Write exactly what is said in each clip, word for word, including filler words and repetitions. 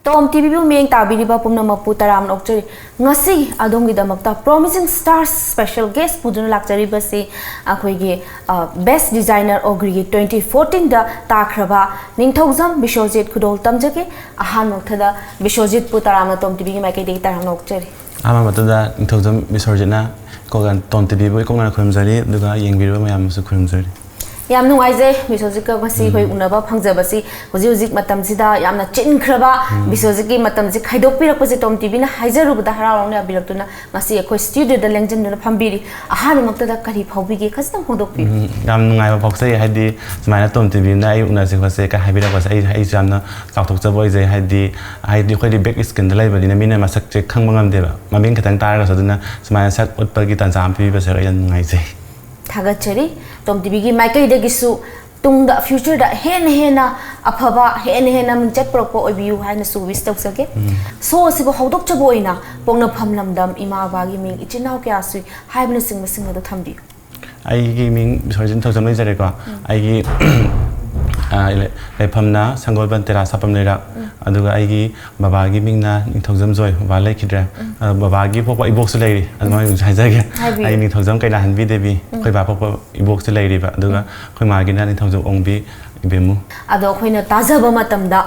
ꯇꯣꯝ ꯇꯤꯚꯤꯕꯨ ꯃꯤꯠꯌꯦꯡ ꯇꯥꯕꯤꯔꯤꯕ ꯄꯨꯝꯅꯃꯛꯄꯨ ꯇꯔꯥꯝꯅ ꯑꯣꯛꯆꯔꯤ꯫ ꯉꯁꯤ ꯑꯗꯣꯝꯒꯤꯗꯃꯛꯇ promising stars special guest ꯄꯨꯗꯨꯅ ꯂꯥꯛꯆꯔꯤꯕꯁꯤ ꯑꯩꯈꯣꯏꯒꯤ, ꯑ, best designer ꯑꯣꯒ꯭ꯔꯤꯒꯤ twenty fourteenꯗ ꯇꯥꯈ꯭ꯔꯕ ꯅꯤꯡꯊꯧꯖꯝ ꯕꯤꯁ꯭ꯋꯖꯤꯠ ꯈꯨꯗꯣꯜ ꯇꯝꯖꯒꯦ꯫ ꯑꯍꯥꯟꯕ ꯃꯛꯇꯗ ꯕꯤꯁ꯭ꯋꯖꯤꯠꯄꯨ ꯇꯔꯥꯝꯅ ꯇꯣꯝ ꯇꯤꯚꯤꯒꯤ ꯃꯥꯏꯀꯩꯗꯒꯤ ꯇꯔꯥꯝꯅ ꯑꯣꯛꯆꯔꯤ꯫ ꯑꯍꯥꯟꯕ ꯃꯛꯇꯗ ꯅꯤꯡꯊꯧꯖꯝ ꯕꯤꯁ꯭ꯋꯖꯤꯠꯅ ꯀꯣ-, ꯇꯣꯝ ꯇꯤꯚꯤꯕꯨ ꯏꯀꯣꯛꯅꯅ ꯈꯨꯔꯨꯝꯖꯔꯤ, ꯑꯗꯨꯒ ꯌꯦꯡꯕꯤꯔꯤꯕ ꯃꯌꯥꯝꯕꯨꯁꯨ ꯈꯨꯔꯨꯝꯖꯔꯤ꯫ ꯌꯥꯝ ꯅꯨꯡꯉꯥꯏꯖꯩ ꯕꯤꯁ꯭ꯋꯖꯤꯠꯀ ꯉꯁꯤ ꯑꯩꯈꯣꯏ ꯎꯅꯕ ꯐꯪꯖꯕꯁꯤ꯫ ꯍꯧꯖꯤꯛ ꯍꯧꯖꯤꯛ ꯃꯇꯝꯁꯤꯗ ꯌꯥꯝꯅ ꯆꯤꯟꯈ꯭ꯔꯕ ꯕꯤꯁ꯭ꯋꯖꯤꯠꯀꯤ ꯃꯇꯝꯁꯤ ꯈꯥꯏꯗꯣꯛꯄꯤꯔꯛꯄꯁꯦ ꯇꯣꯝ ꯇꯤꯚꯤꯅ ꯍꯥꯏꯖꯔꯨꯕꯗ ꯍꯔꯥꯎ ꯍꯔꯥꯎꯅ ꯌꯥꯕꯤꯔꯛꯇꯨꯅ ꯉꯁꯤ ꯑꯩꯈꯣꯏ studioꯗ ꯂꯦꯡꯁꯤꯟꯗꯨꯅ ꯐꯝꯕꯤꯔꯤ꯫ ꯑꯍꯥꯟꯕ ꯃꯛꯇꯗ ꯀꯔꯤ ꯐꯥꯎꯕꯤꯒꯦ? ꯈꯖꯤꯛꯇꯪ ꯐꯣꯡꯗꯣꯛꯄꯤꯌꯨ꯫ ꯎꯝ, ꯌꯥꯝ ꯅꯨꯡꯉꯥꯏꯕ ꯐꯥꯎꯖꯩ꯫ ꯍꯥꯏꯗꯤ ꯁꯨꯃꯥꯏꯅ ꯇꯣꯝ ꯇꯤꯚꯤꯅ ꯑꯩ ꯎꯅꯁꯦ ꯈꯣꯠꯁꯦ ꯀ ꯍꯥꯏꯕꯤꯔꯛꯄꯁꯦ ꯑꯩ, ꯑꯩꯁꯨ ꯌꯥꯝꯅ ꯆꯥꯎꯊꯣꯛꯆꯕ ꯑꯣꯏꯖꯩ꯫ ꯍꯥꯏꯗꯤ, ꯍꯥꯏꯗꯤ ꯑꯩꯈꯣꯏꯗꯤ back screenꯗ ꯂꯩꯕꯅꯤꯅ ꯃꯤꯅ ꯃꯁꯛꯁꯦ ꯈꯪꯕ ꯉꯝꯗꯦꯕ, ꯃꯃꯤꯡ ꯈꯛꯇꯪ ꯇꯥꯔꯒꯁꯨ꯫ ꯑꯗꯨꯅ ꯁꯨꯃꯥꯏꯅ ꯁꯛ ꯎꯠꯄꯒꯤ ꯇꯥꯟꯖꯥ ꯑꯃ ꯄꯤꯕꯤꯕꯁꯦ ꯑꯩ ꯌꯥꯝ ꯅꯨꯡꯉꯥꯏꯖꯩ꯫ ꯊꯥꯒꯠꯆꯔꯤ꯫ ꯇꯣꯝ ꯇꯤꯚꯤꯒꯤ ꯃꯥꯏꯀꯩꯗꯒꯤꯁꯨ ꯇꯨꯡꯗ futureꯗ ꯍꯦꯟꯅ ꯍꯦꯟꯅ ꯑꯐꯕ, ꯍꯦꯟꯅ ꯍꯦꯟꯅ ꯃꯤꯡꯆꯠ ꯄꯨꯔꯛꯄ ꯑꯣꯏꯕꯤꯌꯨ ꯍꯥꯏꯅꯁꯨ wish ꯇꯧꯖꯒꯦ꯫ ꯎꯝ꯫ Show ꯑꯁꯤꯕꯨ ꯍꯧꯗꯣꯛꯆꯕ ꯑꯣꯏꯅ ꯄꯣꯛꯅꯐꯝ ꯂꯝꯗꯝ, ꯏꯃꯥ ꯕꯕꯥꯒꯤ ꯃꯤꯡ, ꯏꯆꯤꯟ ꯏꯅꯥꯎ ꯀꯌꯥ ꯁꯨꯏ ꯍꯥꯏꯕꯅꯆꯤꯡꯕꯁꯤꯡ ꯑꯗꯨ ꯊꯝꯕꯤꯌꯨ꯫ ꯑꯩꯒꯤ ꯃꯤꯡ ꯕꯤꯁ꯭ꯋꯖꯤꯠ ꯅꯤꯡꯊꯧꯖꯝ ꯂꯩꯖꯔꯦꯀꯣ꯫ ꯑꯩꯒꯤ, ꯑ, ꯂꯩ-, ꯂꯩꯐꯝꯅ ꯁꯪꯒꯣꯜꯕꯟ ꯇꯦꯔꯥ ꯁꯥꯄꯝ ꯂꯩꯔꯛ꯫ ꯑꯗꯨꯒ ꯑꯩꯒꯤ ꯕꯕꯥꯒꯤ ꯃꯤꯡꯅ ꯅꯤꯡꯊꯧꯖꯝ ꯖꯣꯏ, ꯕꯕꯥ ꯂꯩꯈꯤꯗ꯭ꯔꯦ꯫ ꯑꯗꯣ ꯕꯕꯥꯒꯤ ꯄꯣꯛꯄ ꯏꯕꯣꯛꯁꯨ ꯂꯩꯔꯤ, ꯑꯗꯨꯃꯥꯏꯅ ꯍꯥꯏꯖꯒꯦ꯫ ꯍꯥꯏꯕꯤꯌꯨ꯫ ꯑꯩ ꯅꯤꯡꯊꯧꯖꯝ ꯀꯩꯅꯥꯍꯟꯕꯤ ꯗꯦꯕꯤ, ꯑꯩꯈꯣꯏ ꯕꯥ ꯄꯣꯛꯄ ꯏꯕꯣꯛꯁꯨ ꯂꯩꯔꯤꯕ, ꯑꯗꯨꯒ ꯑꯩꯈꯣꯏ ꯃꯥꯒꯤꯅ ꯅꯤꯡꯊꯧꯖꯝ ꯑꯣꯡꯕꯤ ꯏꯕꯦꯝꯃꯨ꯫ ꯑꯗꯣ ꯑꯩꯈꯣꯏꯅ ꯇꯥꯖꯕ ꯃꯇꯝꯗ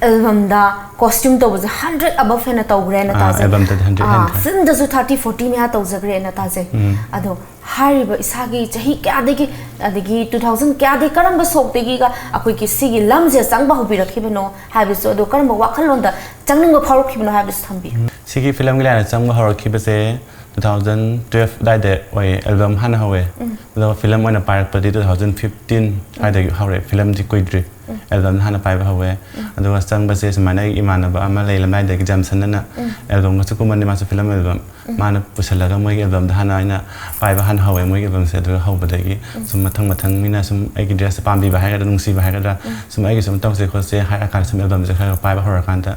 albumꯗ costume ꯇꯧꯕꯁꯦ hundred above ꯍꯦꯟꯅ ꯇꯧꯈ꯭ꯔꯦꯅ ꯑꯥ, ꯇꯥꯖꯩ꯫ Albumꯗꯗꯤ hundred ꯑꯥ, ꯍꯦꯟꯈ꯭ꯔꯦ꯫ Filmꯗꯁꯨ thirty forty ꯃꯌꯥ ꯇꯧꯖꯈ꯭ꯔꯦꯅ ꯇꯥꯖꯩ꯫ ꯎꯝ꯫ ꯑꯗꯣ ꯍꯥꯏꯔꯤꯕ ꯏꯁꯥꯒꯤ ꯆꯍꯤ ꯀꯌꯥꯗꯒꯤ, ꯑꯗꯒꯤ two thousand ꯀꯌꯥꯗꯒꯤ ꯀꯔꯝꯕ ꯁꯣꯛꯇꯒꯤꯒ ꯑꯩꯈꯣꯏꯒꯤ ꯁꯤꯒꯤ ꯂꯝꯁꯦ ꯆꯪꯕ ꯍꯧꯕꯤꯔꯛꯈꯤꯕꯅꯣ ꯍꯥꯏꯕꯁꯨ, ꯑꯗꯣ ꯀꯔꯝꯕ ꯋꯥꯈꯜꯂꯣꯟꯗ ꯆꯪꯅꯤꯡꯕ ꯐꯥꯎꯔꯛꯈꯤꯕꯅꯣ ꯍꯥꯏꯕꯁꯨ ꯊꯝꯕꯤꯌꯨ꯫ ꯁꯤꯒꯤ filmꯒꯤ line ꯆꯪꯕ ꯍꯧꯔꯛꯈꯤꯕꯁꯦ two thousand twelve ꯑꯗꯨꯋꯥꯏꯗ ꯑꯣꯏꯌꯦ꯫ Album ꯍꯥꯟꯅ ꯍꯧꯋꯦ꯫ ꯎꯝ꯫ ꯑꯗꯨꯒ film ꯑꯣꯏꯅ ꯄꯥꯏꯔꯛꯄꯗꯤ two thousand fifteen ꯑꯗꯨꯋꯥꯏꯗꯒꯤ ꯍꯧꯔꯦ꯫ Filmꯗꯤ ꯀꯨꯏꯗ꯭ꯔꯤ꯫ ꯎꯝ꯫ Albumꯅ ꯍꯥꯟꯅ ꯄꯥꯏꯕ ꯍꯧꯋꯦ꯫ ꯎꯝ꯫ ꯑꯗꯨꯒ ꯆꯪꯕꯁꯦ ꯁꯨꯃꯥꯏꯅ ꯑꯩꯒꯤ ꯏꯃꯥꯟꯅꯕ ꯑꯃ ꯂꯩ ꯂꯝꯂꯥꯏꯗꯒꯤ, ꯖꯝꯁꯟ ꯑꯅ꯫ ꯎꯝ꯫ Albumꯒꯁꯨ ꯀꯨꯝꯕꯅꯤ ꯃꯥꯁꯨ, film album꯫ ꯎꯝ꯫ ꯃꯥꯅ ꯄꯨꯁꯜꯂꯒ ꯃꯣꯏꯒꯤ albumꯗ ꯍꯥꯟꯅ ꯑꯩꯅ ꯄꯥꯏꯕ ꯍꯥꯟꯅ ꯍꯧꯋꯦ꯫ ꯃꯣꯏꯒꯤ albumꯁꯦ ꯑꯗꯨꯒ ꯍꯧꯕꯗꯒꯤ ꯎꯝ꯫ ꯁꯨꯝ ꯃꯊꯪ ꯃꯊꯪ ꯃꯤꯅ ꯁꯨꯝ ꯑꯩꯒꯤ dressꯁꯦ ꯄꯥꯝꯕꯤꯕ ꯍꯥꯏꯒꯗ꯭ꯔꯥ, ꯅꯨꯡꯁꯤꯕ ꯍꯥꯏꯒꯗ꯭ꯔꯥ, ꯎꯝ꯫ ꯁꯨꯝ ꯑꯩꯒꯤ ꯁꯨꯝ ꯇꯧꯁꯦ ꯈꯣꯠꯁꯦ ꯍꯥꯏꯔꯀꯥꯟꯗ ꯁꯨꯝ albumꯁꯦ ꯈꯔ ꯈꯔ ꯄꯥꯏꯕ ꯍꯧꯔꯀꯥꯟꯗ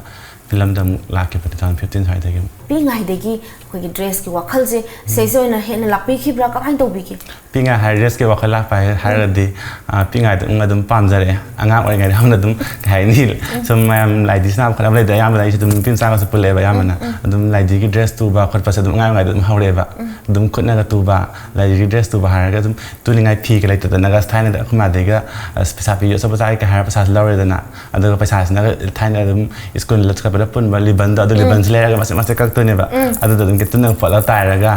ꯐꯤꯂꯝꯗ ꯑꯃꯨꯛ ꯂꯥꯛꯈꯤꯕ two thousand fifteen ꯁ꯭ꯋꯥꯏꯗꯒꯤ ꯑꯃꯨꯛ꯫ ꯄꯤꯛꯏꯉꯩꯗꯒꯤ ꯑꯩꯈꯣꯏꯒꯤ ꯗ꯭ꯔꯦꯁꯀꯤ ꯋꯥꯈꯜꯁꯦ ꯁꯤꯁꯦ ꯑꯣꯏꯅ ꯍꯦꯟꯅ ꯂꯥꯛꯄꯤꯈꯤꯕ꯭ꯔꯥ? ꯀꯃꯥꯏꯅ ꯇꯧꯕꯤꯒꯦ? ꯄꯤꯛꯏꯉꯥꯏ ꯍꯥꯏ ꯗ꯭ꯔꯦꯁꯀꯤ ꯋꯥꯈꯜ ꯂꯥꯛꯄ ꯍꯥꯏ- ꯍꯥꯏꯔꯒꯗꯤ ꯑ, ꯄꯤꯛꯏꯉꯥꯏꯗ ꯑꯗꯨꯝ ꯑꯗꯨꯝ ꯄꯥꯝꯖꯔꯛꯑꯦ꯫ ꯑꯉꯥꯡ ꯑꯣꯏꯔꯤꯉꯩꯗ ꯍꯧꯅ ꯑꯗꯨꯝ ꯀꯩ ꯍꯥꯏꯅꯤ, ꯁꯨꯝ ꯃꯌꯥꯝ ꯂꯥꯏꯙꯤ ꯁꯥꯟꯅꯕ ꯈꯣꯠꯅꯕ ꯂꯩꯗꯅ, ꯑꯌꯥꯝꯕꯅ ꯑꯩꯁꯨ ꯑꯗꯨꯝ ꯅꯨꯄꯤ ꯃꯆꯥꯒꯁꯨ ꯄꯨꯜꯂꯛꯑꯦꯕ꯫ ꯑꯌꯥꯝꯕꯅ ꯑꯗꯨꯝ ꯂꯥꯏꯙꯤꯒꯤ ꯗ꯭ꯔꯦꯁ ꯇꯨꯕ ꯈꯣꯠꯄꯁꯦ ꯑꯗꯨꯝ ꯑꯉꯥꯡ ꯑꯣꯏꯔꯤꯉꯩꯗ ꯑꯗꯨꯝ ꯍꯧꯔꯛꯑꯦꯕ꯫ ꯑꯗꯨꯝ ꯈꯨꯠꯅꯒ ꯇꯨꯕ, ꯂꯥꯏꯙꯤꯒꯤ ꯗ꯭ꯔꯦꯁ ꯇꯨꯕ ꯍꯥꯏꯔꯒ ꯑꯗꯨꯝ ꯇꯨꯅꯤꯡꯉꯥꯏ ꯐꯤꯒ ꯂꯩꯇꯗꯅꯒ, ꯑꯁ, ꯊꯥꯏꯅꯗ ꯑꯩꯈꯣꯏ ꯃꯥꯗꯩꯒ, ꯑꯁ, ꯄꯩꯁꯥ ꯄꯤꯌꯨ, ꯑꯆꯥꯄꯣꯠ ꯆꯥꯒꯦ ꯍꯥꯏꯔ ꯄꯩꯁꯥꯁꯦ ꯂꯧꯔꯦꯗꯅ꯫ ꯑꯗꯨꯒ ꯄꯩꯁꯥꯁꯤꯅ ꯊꯥꯏꯅ ꯑꯗꯨꯝ ꯁ꯭ꯀꯨꯜ ꯆꯠꯄꯗ ꯄꯨꯟꯕ ꯂꯤꯕꯟꯗꯣ, ꯑꯗꯨ ꯂꯤꯕꯟꯁꯦ ꯂꯩꯔꯒ ꯃꯆꯦꯠ ꯃꯆꯦꯠ ꯀꯛꯇꯣꯏꯅꯦꯕ꯫ ꯑꯗꯨꯗ ꯑꯗꯨꯝ ꯀꯦꯇꯨꯟꯅ ꯈꯣꯠꯂ ꯇꯥꯏꯔꯒ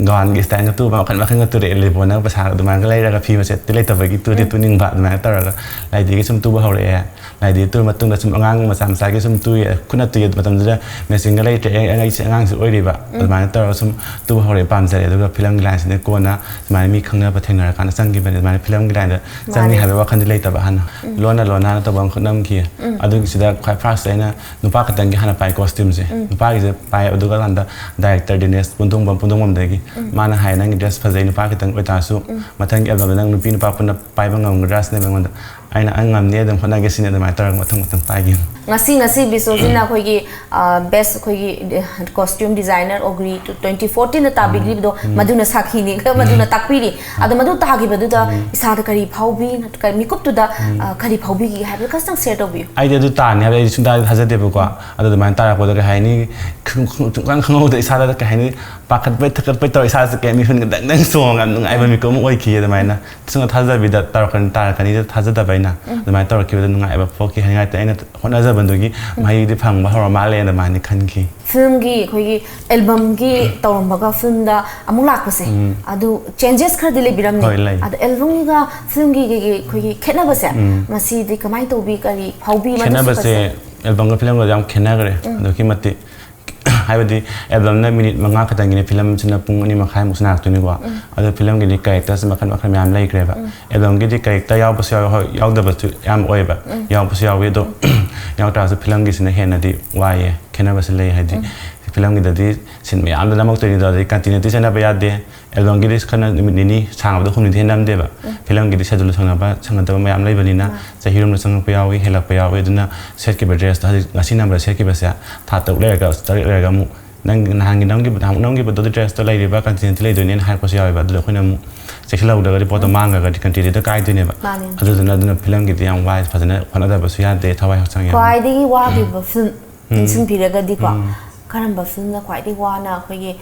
ꯒꯥꯎꯟꯒꯤ ꯁ꯭ꯇꯥꯏꯜꯒ ꯇꯨꯕ ꯃꯈꯜ ꯃꯈꯜꯒ ꯇꯨꯔꯛꯑꯦ꯫ ꯂꯤꯕꯣꯟꯅꯒ ꯄꯩꯁꯥ ꯑꯗꯨꯃꯥꯏꯅꯒ ꯂꯩꯔꯒ ꯐꯤ ꯃꯆꯦꯠꯇꯤ ꯂꯩꯇꯕꯒꯤ ꯇꯨꯗꯤ ꯇꯨꯅꯤꯡꯕ, ꯑꯗꯨꯃꯥꯏꯅ ꯇꯧꯔꯒ ꯂꯥꯏꯙꯤꯒꯤ ꯁꯨꯝ ꯇꯨꯕ ꯍꯧꯔꯛꯑꯦ꯫ ꯂꯥꯏꯙꯤ ꯇꯨꯔ ꯃꯇꯨꯡꯗ ꯁꯨꯝ ꯑꯉꯥꯡ ꯃꯆꯥ ꯃꯆꯥꯒꯤ ꯁꯨꯝ ꯇꯨꯏ꯫ ꯈꯨꯠꯅ ꯇꯨꯏ, ꯃꯇꯝꯗꯨꯗ ꯃꯦꯆꯤꯟꯒ ꯂꯩꯇ꯭ꯔꯦ꯫ ꯑꯩ ꯑꯩꯁꯦ ꯑꯉꯥꯡꯁꯨ ꯑꯣꯏꯔꯤꯕ꯫ ꯑꯗꯨꯃꯥꯏꯅ ꯇꯧꯔꯒ ꯁꯨꯝ ꯇꯨꯕ ꯍꯧꯔꯛꯑꯦ, ꯄꯥꯝꯖꯔꯦ꯫ ꯑꯗꯨꯒ ꯐꯤꯂꯝꯒꯤ ꯂꯥꯏꯟꯁꯤꯗ ꯀꯣꯟꯅ ꯁꯨꯃꯥꯏꯅ ꯃꯤ ꯈꯪꯅꯕ ꯊꯦꯡꯅꯔꯀꯥꯟꯗ ꯆꯪꯈꯤꯕꯅꯦ꯫ ꯑꯗꯨꯃꯥꯏꯅ ꯐꯤꯂꯝꯒꯤ ꯂꯥꯏꯟꯗ ꯆꯪꯅꯤ ꯍꯥꯏꯕ ꯋꯥꯈꯜꯗꯤ ꯂꯩꯇꯕ ꯍꯥꯟꯅ꯫ ꯂꯣꯟꯅ ꯂꯣꯟꯅ ꯇꯧꯕ ꯑꯃꯈꯛ ꯅꯝꯈꯤ꯫ ꯑꯗꯨꯒꯤꯁꯤꯗ ꯈ꯭ꯋꯥꯏ ꯐꯥꯔꯁꯇ ꯑꯩꯅ ꯅꯨꯄꯥ ꯈꯛꯇꯪꯒꯤ ꯍꯥꯟꯅ ꯄꯥꯏ ꯀꯣꯁꯇ꯭ꯌꯨꯝꯁꯦ꯫ ꯅꯨꯄꯥꯒꯤꯁꯦ ꯄꯥꯏ꯫ ꯑꯗꯨꯒ ꯀꯥꯟꯗ ꯗꯥꯏꯔꯦꯛꯇꯔ ꯗꯤꯅꯦꯁ ꯄꯨꯟꯗꯣꯡꯕꯝ, ꯄꯨꯟꯗꯣꯡꯕꯝꯗꯒꯤ ꯃꯥꯅ ꯍꯥꯏ, "ꯅꯪꯒꯤ ꯗ꯭ꯔꯦꯁ ꯐꯖꯩ, ꯅꯨꯄꯥ ꯈꯛꯇꯪ ꯑꯣꯏꯇꯥꯔꯁꯨ ꯃꯊꯪꯒꯤ ꯑꯦꯜꯕꯝꯗ ꯅꯪ ꯅꯨꯄꯤ ꯅꯨꯄꯥ ꯄꯨꯟꯅ ꯄꯥꯏꯕ ꯉꯝꯒꯗ꯭ꯔꯥ?" ꯁꯤꯅꯦꯕ ꯑꯩꯉꯣꯟꯗ꯫ ꯑꯩꯅ, "ꯑꯩ ꯉꯝꯅꯤ, ꯑꯗꯨꯝ ꯍꯣꯠꯅꯒꯦ ꯁꯤꯅꯤ", ꯑꯗꯨꯃꯥꯏꯅ ꯇꯧꯔꯒ ꯃꯊꯪ ꯃꯊꯪ ꯄꯥꯏꯈꯤꯕꯅꯤ꯫ ꯉꯁꯤ ꯉꯁꯤ ꯕꯤꯁꯣꯖꯤꯠꯅ ꯑꯩꯈꯣꯏꯒꯤ ꯕꯦꯁ ꯑꯩꯈꯣꯏꯒꯤ ꯀꯣꯁꯇ꯭ꯌꯨꯝ ꯗꯤꯖꯥꯏꯅꯔ ꯑꯣꯒ꯭ꯔꯤ ꯇ꯭ꯋꯦꯟꯇꯤ ꯐꯣꯔꯇꯤꯟꯗ ꯇꯥꯕꯤꯈꯤꯕꯗꯣ ꯃꯗꯨꯅ ꯁꯥꯈꯤꯅꯤ, ꯃꯗꯨꯅ ꯇꯥꯛꯄꯤꯔꯤ꯫ ꯑꯗꯣ ꯃꯗꯨ ꯇꯥꯈꯤꯕꯗꯨꯗ ꯏꯁꯥꯗ ꯀꯔꯤ ꯐꯥꯎꯕꯤ, ꯅꯠꯇ꯭ꯔꯒ ꯃꯤꯀꯨꯞꯇꯨꯗ ꯑ, ꯀꯔꯤ ꯐꯥꯎꯕꯤꯈꯤ ꯍꯥꯏꯕꯗꯨ ꯈꯤꯇꯪ ꯁꯦꯌꯔ ꯇꯧꯕꯤꯌꯨ꯫ ꯑꯩꯗꯤ ꯑꯗꯨ ꯇꯥꯅꯤ ꯍꯥꯏꯕꯗꯤ ꯑꯩꯗꯤ ꯁꯨꯡꯊꯥ ꯊꯥꯖꯗꯦꯕꯀꯣ꯫ ꯑꯗꯣ ꯑꯗꯨꯃꯥꯏꯅ ꯇꯥꯔꯛꯄꯗ ꯀꯩ ꯍꯥꯏꯅꯤ, ꯈꯪ- ꯈꯪ- ꯁꯨꯡꯈꯪ ꯈꯪꯍꯧꯗ ꯏꯁꯥꯗ ꯀꯩ ꯍꯥꯏꯅꯤ, ꯄꯥꯈꯠꯄꯩ ꯊꯀꯠꯄꯩ ꯇꯧꯔ ꯏꯁꯥꯁꯦ ꯀꯩ ꯍꯥꯏꯅꯤ, ꯃꯤꯍꯨꯟꯒ ꯗꯪ ꯗꯪ ꯆꯣꯡꯉꯒ ꯌꯥꯝ ꯅꯨꯡꯉꯥꯏꯕ ꯃꯤꯀꯨꯞ ꯑꯃ ꯑꯣꯏꯈꯤ꯫ ꯑꯗꯨꯃꯥꯏꯅ ꯁꯨꯡꯊꯥ ꯊꯥꯖꯕꯤꯗ ꯇꯧꯔꯛꯀꯅꯤ, ꯇꯥꯔꯛꯀꯅꯤꯗ ꯊꯥꯖꯗꯕ ꯑꯩꯅ꯫ ꯑꯗꯨꯃꯥꯏꯅ ꯇꯧꯔꯛꯈꯤꯕꯗ ꯅꯨꯡꯉꯥꯏꯕ ꯄꯣꯛꯈꯤ꯫ ꯍꯥꯏꯅꯤꯡꯉꯥꯏꯇ ꯑꯩꯅ ꯍꯣꯠꯅꯖꯕꯗꯨꯒꯤ ꯃꯍꯩꯗꯤ ꯐꯪꯕ ꯍꯧꯔ ꯃꯥꯜꯂꯦ ꯑꯗꯨꯃꯥꯏꯅ ꯈꯟꯈꯤ꯫ ꯐꯤꯂꯝꯒꯤ ꯑꯩꯈꯣꯏꯒꯤ ꯑꯦꯜꯕꯝꯒꯤ ꯇꯧꯔꯝꯕꯒ ꯐꯤꯂꯝꯗ ꯑꯃꯨꯛ ꯂꯥꯛꯄꯁꯦ, ꯑꯗꯨ ꯆꯦꯟꯖꯦꯁ ꯈꯔꯗꯤ ꯂꯩꯕꯤꯔꯝꯅꯤ꯫ ꯍꯣꯏ, ꯂꯩ꯫ ꯑꯗ ꯑꯦꯜꯕꯝꯒꯤꯒ ꯐꯤꯂꯝꯒꯤ ꯀꯩꯒꯤ ꯑꯩꯈꯣꯏꯒꯤ ꯈꯦꯠꯅꯕꯁꯦ, ꯃꯁꯤꯗꯤ ꯀꯃꯥꯏꯅ ꯇꯧꯕꯤ, ꯀꯔꯤ ꯐꯥꯎꯕꯤ? ꯃꯗꯨꯁꯨ ꯈꯦꯠꯅꯕꯁꯦ ꯐꯖꯩ꯫ ꯑꯦꯜꯕꯝꯒ ꯐꯤꯂꯝꯒꯗꯤ ꯌꯥꯝ ꯈꯦꯠꯅꯈ꯭ꯔꯦ꯫ ꯑꯗꯨꯛꯀꯤ ꯃꯇꯤꯛ ꯍꯥꯏꯕꯗꯤ ꯑꯦꯜꯕꯝꯅ ꯃꯤꯅꯤꯠ ꯃꯉꯥ ꯈꯛꯇꯪꯒꯤꯅꯦ, ꯐꯤꯂꯝꯁꯤꯅ ꯄꯨꯡ ꯑꯅꯤ ꯃꯈꯥꯏꯃꯨꯛ ꯁꯥꯟꯅꯔꯛꯇꯣꯏꯅꯤꯀꯣ꯫ ꯑꯗꯣ ꯐꯤꯂꯝꯒꯤꯗꯤ ꯀꯦꯔꯦꯛꯇꯔꯁꯦ ꯃꯈꯜ ꯃꯈꯜ ꯃꯌꯥꯝ ꯂꯩꯈ꯭ꯔꯦꯕ꯫ ꯑꯦꯜꯕꯝꯒꯤꯗꯤ ꯀꯦꯔꯦꯛꯇꯔ ꯌꯥꯎꯕꯁꯨ ꯌꯥꯎꯋꯦ, ꯍꯣꯏ, ꯌꯥꯎꯗꯕꯁꯨ ꯌꯥꯝ ꯑꯣꯏꯌꯦꯕ꯫ ꯌꯥꯎꯕꯁꯨ ꯌꯥꯎꯋꯤ, ꯑꯗꯣ ꯌꯥꯎ ꯇꯥꯔꯁꯨ ꯐꯤꯂꯝꯒꯤꯁꯤꯅ ꯍꯦꯟꯅꯗꯤ ꯋꯥꯏꯌꯦ, ꯈꯦꯠꯅꯕꯁꯦ ꯂꯩ꯫ ꯍꯥꯏꯗꯤ ꯐꯤꯂꯝꯒꯤꯗꯗꯤ ꯁꯤꯟ ꯃꯌꯥꯝꯗ ꯅꯝꯃꯛꯇꯣꯏꯅꯤꯗꯣ, ꯑꯗꯩ ꯀꯟꯇꯤꯅ꯭ꯌꯨꯇꯤ ꯆꯠꯅꯕ ꯌꯥꯗꯦ꯫ ꯑꯦꯜꯕꯝꯒꯤꯗꯤ ꯈꯔ ꯅꯨꯃꯤꯠ ꯅꯤꯅꯤ ꯁꯥꯡꯉꯕꯗ ꯍꯨꯝꯅꯤꯗꯤ ꯍꯦꯟꯅ ꯅꯝꯗꯦꯕ꯫ ꯐꯤꯂꯝꯒꯤꯗꯤ ꯁꯦꯗꯨꯜ ꯁꯪꯅꯕ ꯁꯪꯅꯗꯕ ꯃꯌꯥꯝ ꯂꯩꯕꯅꯤꯅ, ꯆꯍꯤ ꯑꯃꯗ ꯆꯪꯉꯛꯄ ꯌꯥꯎꯏ, ꯍꯦꯜꯂꯛꯄ ꯌꯥꯎꯏ꯫ ꯑꯗꯨꯅ ꯁꯦꯠꯈꯤꯕ ꯗ꯭ꯔꯦꯁꯇꯣ ꯍꯧꯖꯤꯛ ꯉꯁꯤ ꯅꯝꯕꯗ ꯁꯦꯠꯈꯤꯕꯁꯦ ꯊꯥ ꯇꯔꯨꯛ ꯂꯩꯔꯒ, ꯇꯔꯦꯠ ꯂꯩꯔꯒ ꯑꯃꯨꯛ ꯅꯪ ꯅꯍꯥꯟꯒꯤ ꯅꯝꯈꯤꯕ, ꯅꯍꯥꯟꯃꯨꯛ ꯅꯝꯈꯤꯕꯗꯣ ꯗ꯭ꯔꯦꯁꯇꯣ ꯂꯩꯔꯤꯕ, ꯀꯟꯇꯤꯅ꯭ꯌꯨꯇꯤ ꯂꯩꯗꯣꯏꯅꯦꯅ ꯍꯥꯏꯔꯛꯄꯁꯨ ꯌꯥꯎꯋꯦꯕ꯫ ꯑꯗꯨꯗ ꯑꯩꯈꯣꯏꯅ ꯑꯃꯨꯛ ꯆꯦꯛꯁꯤꯜꯍꯧꯗ꯭ꯔꯒꯗꯤ ꯄꯣꯠꯇꯣ ꯃꯥꯡꯈ꯭ꯔꯒꯗꯤ ꯀꯟꯇꯤꯅ꯭ꯌꯨꯇꯤꯗ ꯀꯥꯏꯗꯣꯏꯅꯦꯕ꯫ ꯃꯥꯅꯦ꯫ ꯑꯗꯨꯗꯨꯅ, ꯑꯗꯨꯅ ꯐꯤꯂꯝꯒꯤꯗꯤ ꯌꯥꯝ ꯋꯥꯏ, ꯐꯖꯅ ꯍꯣꯠꯅꯗꯕꯁꯨ ꯌꯥꯗꯦ, ꯊꯋꯥꯏ ꯍꯛꯆꯥꯡ ꯌꯥꯝ ꯈ꯭ꯋꯥꯏꯗꯒꯤ ꯋꯥꯈꯤꯕ ꯐꯤꯂꯝ ꯅꯤꯡꯁꯤꯡꯕꯤꯔꯒꯗꯤꯀꯣ, ꯀꯔꯝꯕ ꯐꯤꯂꯝꯅ ꯈ꯭ꯋꯥꯏꯗꯒꯤ ꯋꯥꯅ ꯑꯩꯈꯣꯏꯒꯤ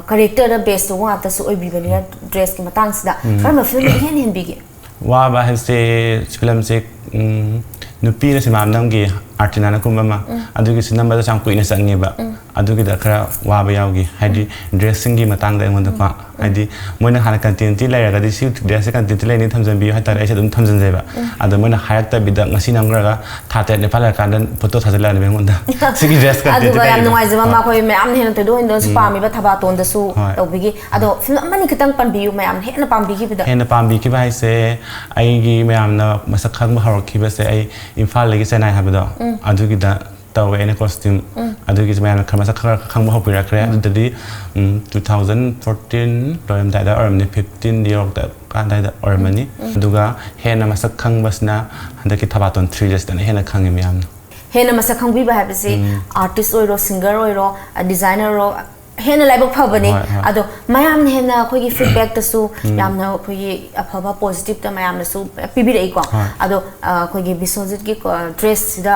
ꯀꯔꯦꯛꯇꯔꯗ ꯕꯦꯁ ꯇꯧꯕ ꯉꯥꯛꯇꯁꯨ ꯑꯣꯏꯕꯤꯕꯅꯤꯅ, ꯗ꯭ꯔꯦꯁꯀꯤ ꯃꯇꯥꯡꯁꯤꯗ ꯀꯔꯝꯕ ꯐꯤꯂꯝꯅ ꯏꯍꯦꯟ ꯍꯦꯟꯕꯤꯒꯦ? ꯋꯥꯕ ꯍꯥꯏꯕꯁꯦ ꯐꯤꯂꯝꯁꯦ, ꯎꯝ, ꯅꯨꯄꯤꯅ ꯁꯤꯃꯥ ꯑꯃ ꯅꯝꯈꯤ, ꯑꯥꯔꯇꯤꯅꯥꯅ ꯀꯨꯝꯕ ꯑꯃ꯫ ꯑꯗꯨꯒꯤꯁꯨ ꯅꯝꯕꯗꯁꯨ ꯌꯥꯝ ꯀꯨꯏꯅ ꯆꯪꯉꯦꯕ꯫ ꯑꯗꯨꯒꯤꯗ ꯈꯔ ꯋꯥꯕ ꯌꯥꯎꯈꯤ, ꯍꯥꯏꯗꯤ ꯗ꯭ꯔꯦꯁꯁꯤꯡꯒꯤ ꯃꯇꯥꯡꯗ ꯑꯩꯉꯣꯟꯗꯀꯣ꯫ ꯍꯥꯏꯗꯤ ꯃꯣꯏꯅ ꯍꯥꯟꯅ ꯀꯟꯇꯤꯅ꯭ꯌꯨꯇꯤ ꯂꯩꯔꯒꯗꯤ, "ꯁꯤ ꯗ꯭ꯔꯦꯁꯁꯦ ꯀꯟꯇꯤꯅ꯭ꯌꯨꯇꯤ ꯂꯩꯅꯤ, ꯊꯝꯖꯟꯕꯤꯌꯨ" ꯍꯥꯏꯇꯥꯔꯦ, ꯑꯩꯁꯦ ꯑꯗꯨꯝ ꯊꯝꯖꯟꯖꯩꯕ꯫ ꯑꯗꯣ ꯃꯣꯏꯅ ꯍꯥꯏꯔꯛꯇꯕꯤꯗ ꯉꯁꯤ ꯅꯝꯈ꯭ꯔꯒ ꯊꯥ ꯇꯔꯦꯠ ꯅꯤꯄꯥꯜ ꯂꯩꯔꯀꯥꯟꯗ ꯐꯣꯇꯣ ꯊꯥꯖꯤꯜꯂꯛꯑꯅꯤ ꯑꯩꯉꯣꯟꯗ꯫ "ꯁꯤꯒꯤ ꯗ꯭ꯔꯦꯁ ꯀꯟꯇꯤꯅ꯭ꯌꯨꯇꯤ ꯑꯗꯨꯒ ꯌꯥꯝ ꯂꯩꯔꯤꯕ?" ꯅꯨꯡꯉꯥꯏꯖꯕ ꯑꯃ, ꯑꯩꯈꯣꯏ ꯃꯌꯥꯝꯅ ꯍꯦꯟꯅ ꯊꯣꯏꯗꯣꯛ ꯍꯦꯟꯗꯣꯛꯅꯁꯨ ꯄꯥꯝꯃꯤꯕ ꯊꯕꯥꯇꯣꯟꯗꯁꯨ ꯍꯣꯏ꯫ ꯇꯧꯕꯤꯈꯤ꯫ ꯑꯗꯣ ꯐꯤꯂꯝ ꯑꯃꯅꯤ ꯈꯤꯇꯪ ꯄꯟꯕꯤꯌꯨ, ꯃꯌꯥꯝꯅ ꯍꯦꯟꯅ ꯄꯥꯝꯕꯤꯈꯤꯕꯗ꯫ ꯍꯦꯟꯅ ꯄꯥꯝꯕꯤꯈꯤꯕ ꯍꯥꯏꯁꯦ, ꯑꯩꯒꯤ ꯃꯌꯥꯝꯅ ꯃꯁꯛ ꯈꯪꯕ ꯍꯧꯔꯛꯈꯤꯕꯁꯦ ꯑꯩ ꯏꯝꯐꯥꯜꯗꯒꯤ ꯆꯦꯟꯅꯥꯏ ꯍꯥꯏꯕꯗꯣ, ꯑꯗꯨꯒꯤꯗ ꯇꯧꯋꯦ ꯑꯩꯅ ꯀꯣꯁꯇ꯭ꯌꯨꯝ꯫ ꯑꯗꯨꯒꯤꯁꯨ ꯃꯌꯥꯝꯅ ꯈꯔ ꯃꯁꯛ ꯈꯔ ꯈꯪꯕ ꯍꯧꯕꯤꯔꯛꯈ꯭ꯔꯦ꯫ ꯑꯗꯨꯗꯗꯤ, ꯎꯝ, two thousand fourteen ꯂꯣꯏꯔꯝꯗꯥꯏꯗ ꯑꯣꯏꯔꯝꯅꯤ, fifteen ꯌꯧꯔꯛꯄ ꯑꯗꯥꯏꯗ ꯑꯣꯏꯔꯝꯃꯅꯤ꯫ ꯑꯗꯨꯒ ꯍꯦꯟꯅ ꯃꯁꯛ ꯈꯪꯕꯁꯤꯅ ꯍꯟꯗꯛꯀꯤ ꯊꯕꯥꯇꯣꯟ three ꯁꯤꯗꯅ ꯍꯦꯟꯅ ꯈꯪꯉꯦ ꯃꯌꯥꯝꯅ꯫ ꯍꯦꯟꯅ ꯃꯁꯛ ꯈꯪꯕꯤꯕ ꯍꯥꯏꯕꯁꯤ ꯑꯥꯔꯇꯤꯁ ꯑꯣꯏꯔꯣ, ꯁꯤꯡꯒꯔ ꯑꯣꯏꯔꯣ, ꯗꯤꯖꯥꯏꯅꯔ ꯑꯣꯏꯔꯣ, ꯍꯦꯟꯅ ꯂꯥꯏꯕꯛ ꯐꯕꯅꯦ꯫ ꯍꯣꯏ, ꯍꯣꯏ꯫ ꯑꯗꯣ ꯃꯌꯥꯝꯅ ꯍꯦꯟꯅ ꯑꯩꯈꯣꯏꯒꯤ ꯐꯤꯗꯕꯦꯛꯇꯁꯨ ꯌꯥꯝꯅ ꯑꯩꯈꯣꯏꯒꯤ ꯑꯐꯕ ꯄꯣꯖꯤꯇꯤꯞꯇ ꯃꯌꯥꯝꯅꯁꯨ ꯄꯤꯕꯤꯔꯛꯏꯀꯣ꯫ ꯍꯣꯏ꯫ ꯑꯗꯣ ꯑ, ꯑꯩꯈꯣꯏꯒꯤ ꯕꯤꯁ꯭ꯋꯖꯤꯠꯀꯤ ꯗ꯭ꯔꯦꯁꯁꯤꯗ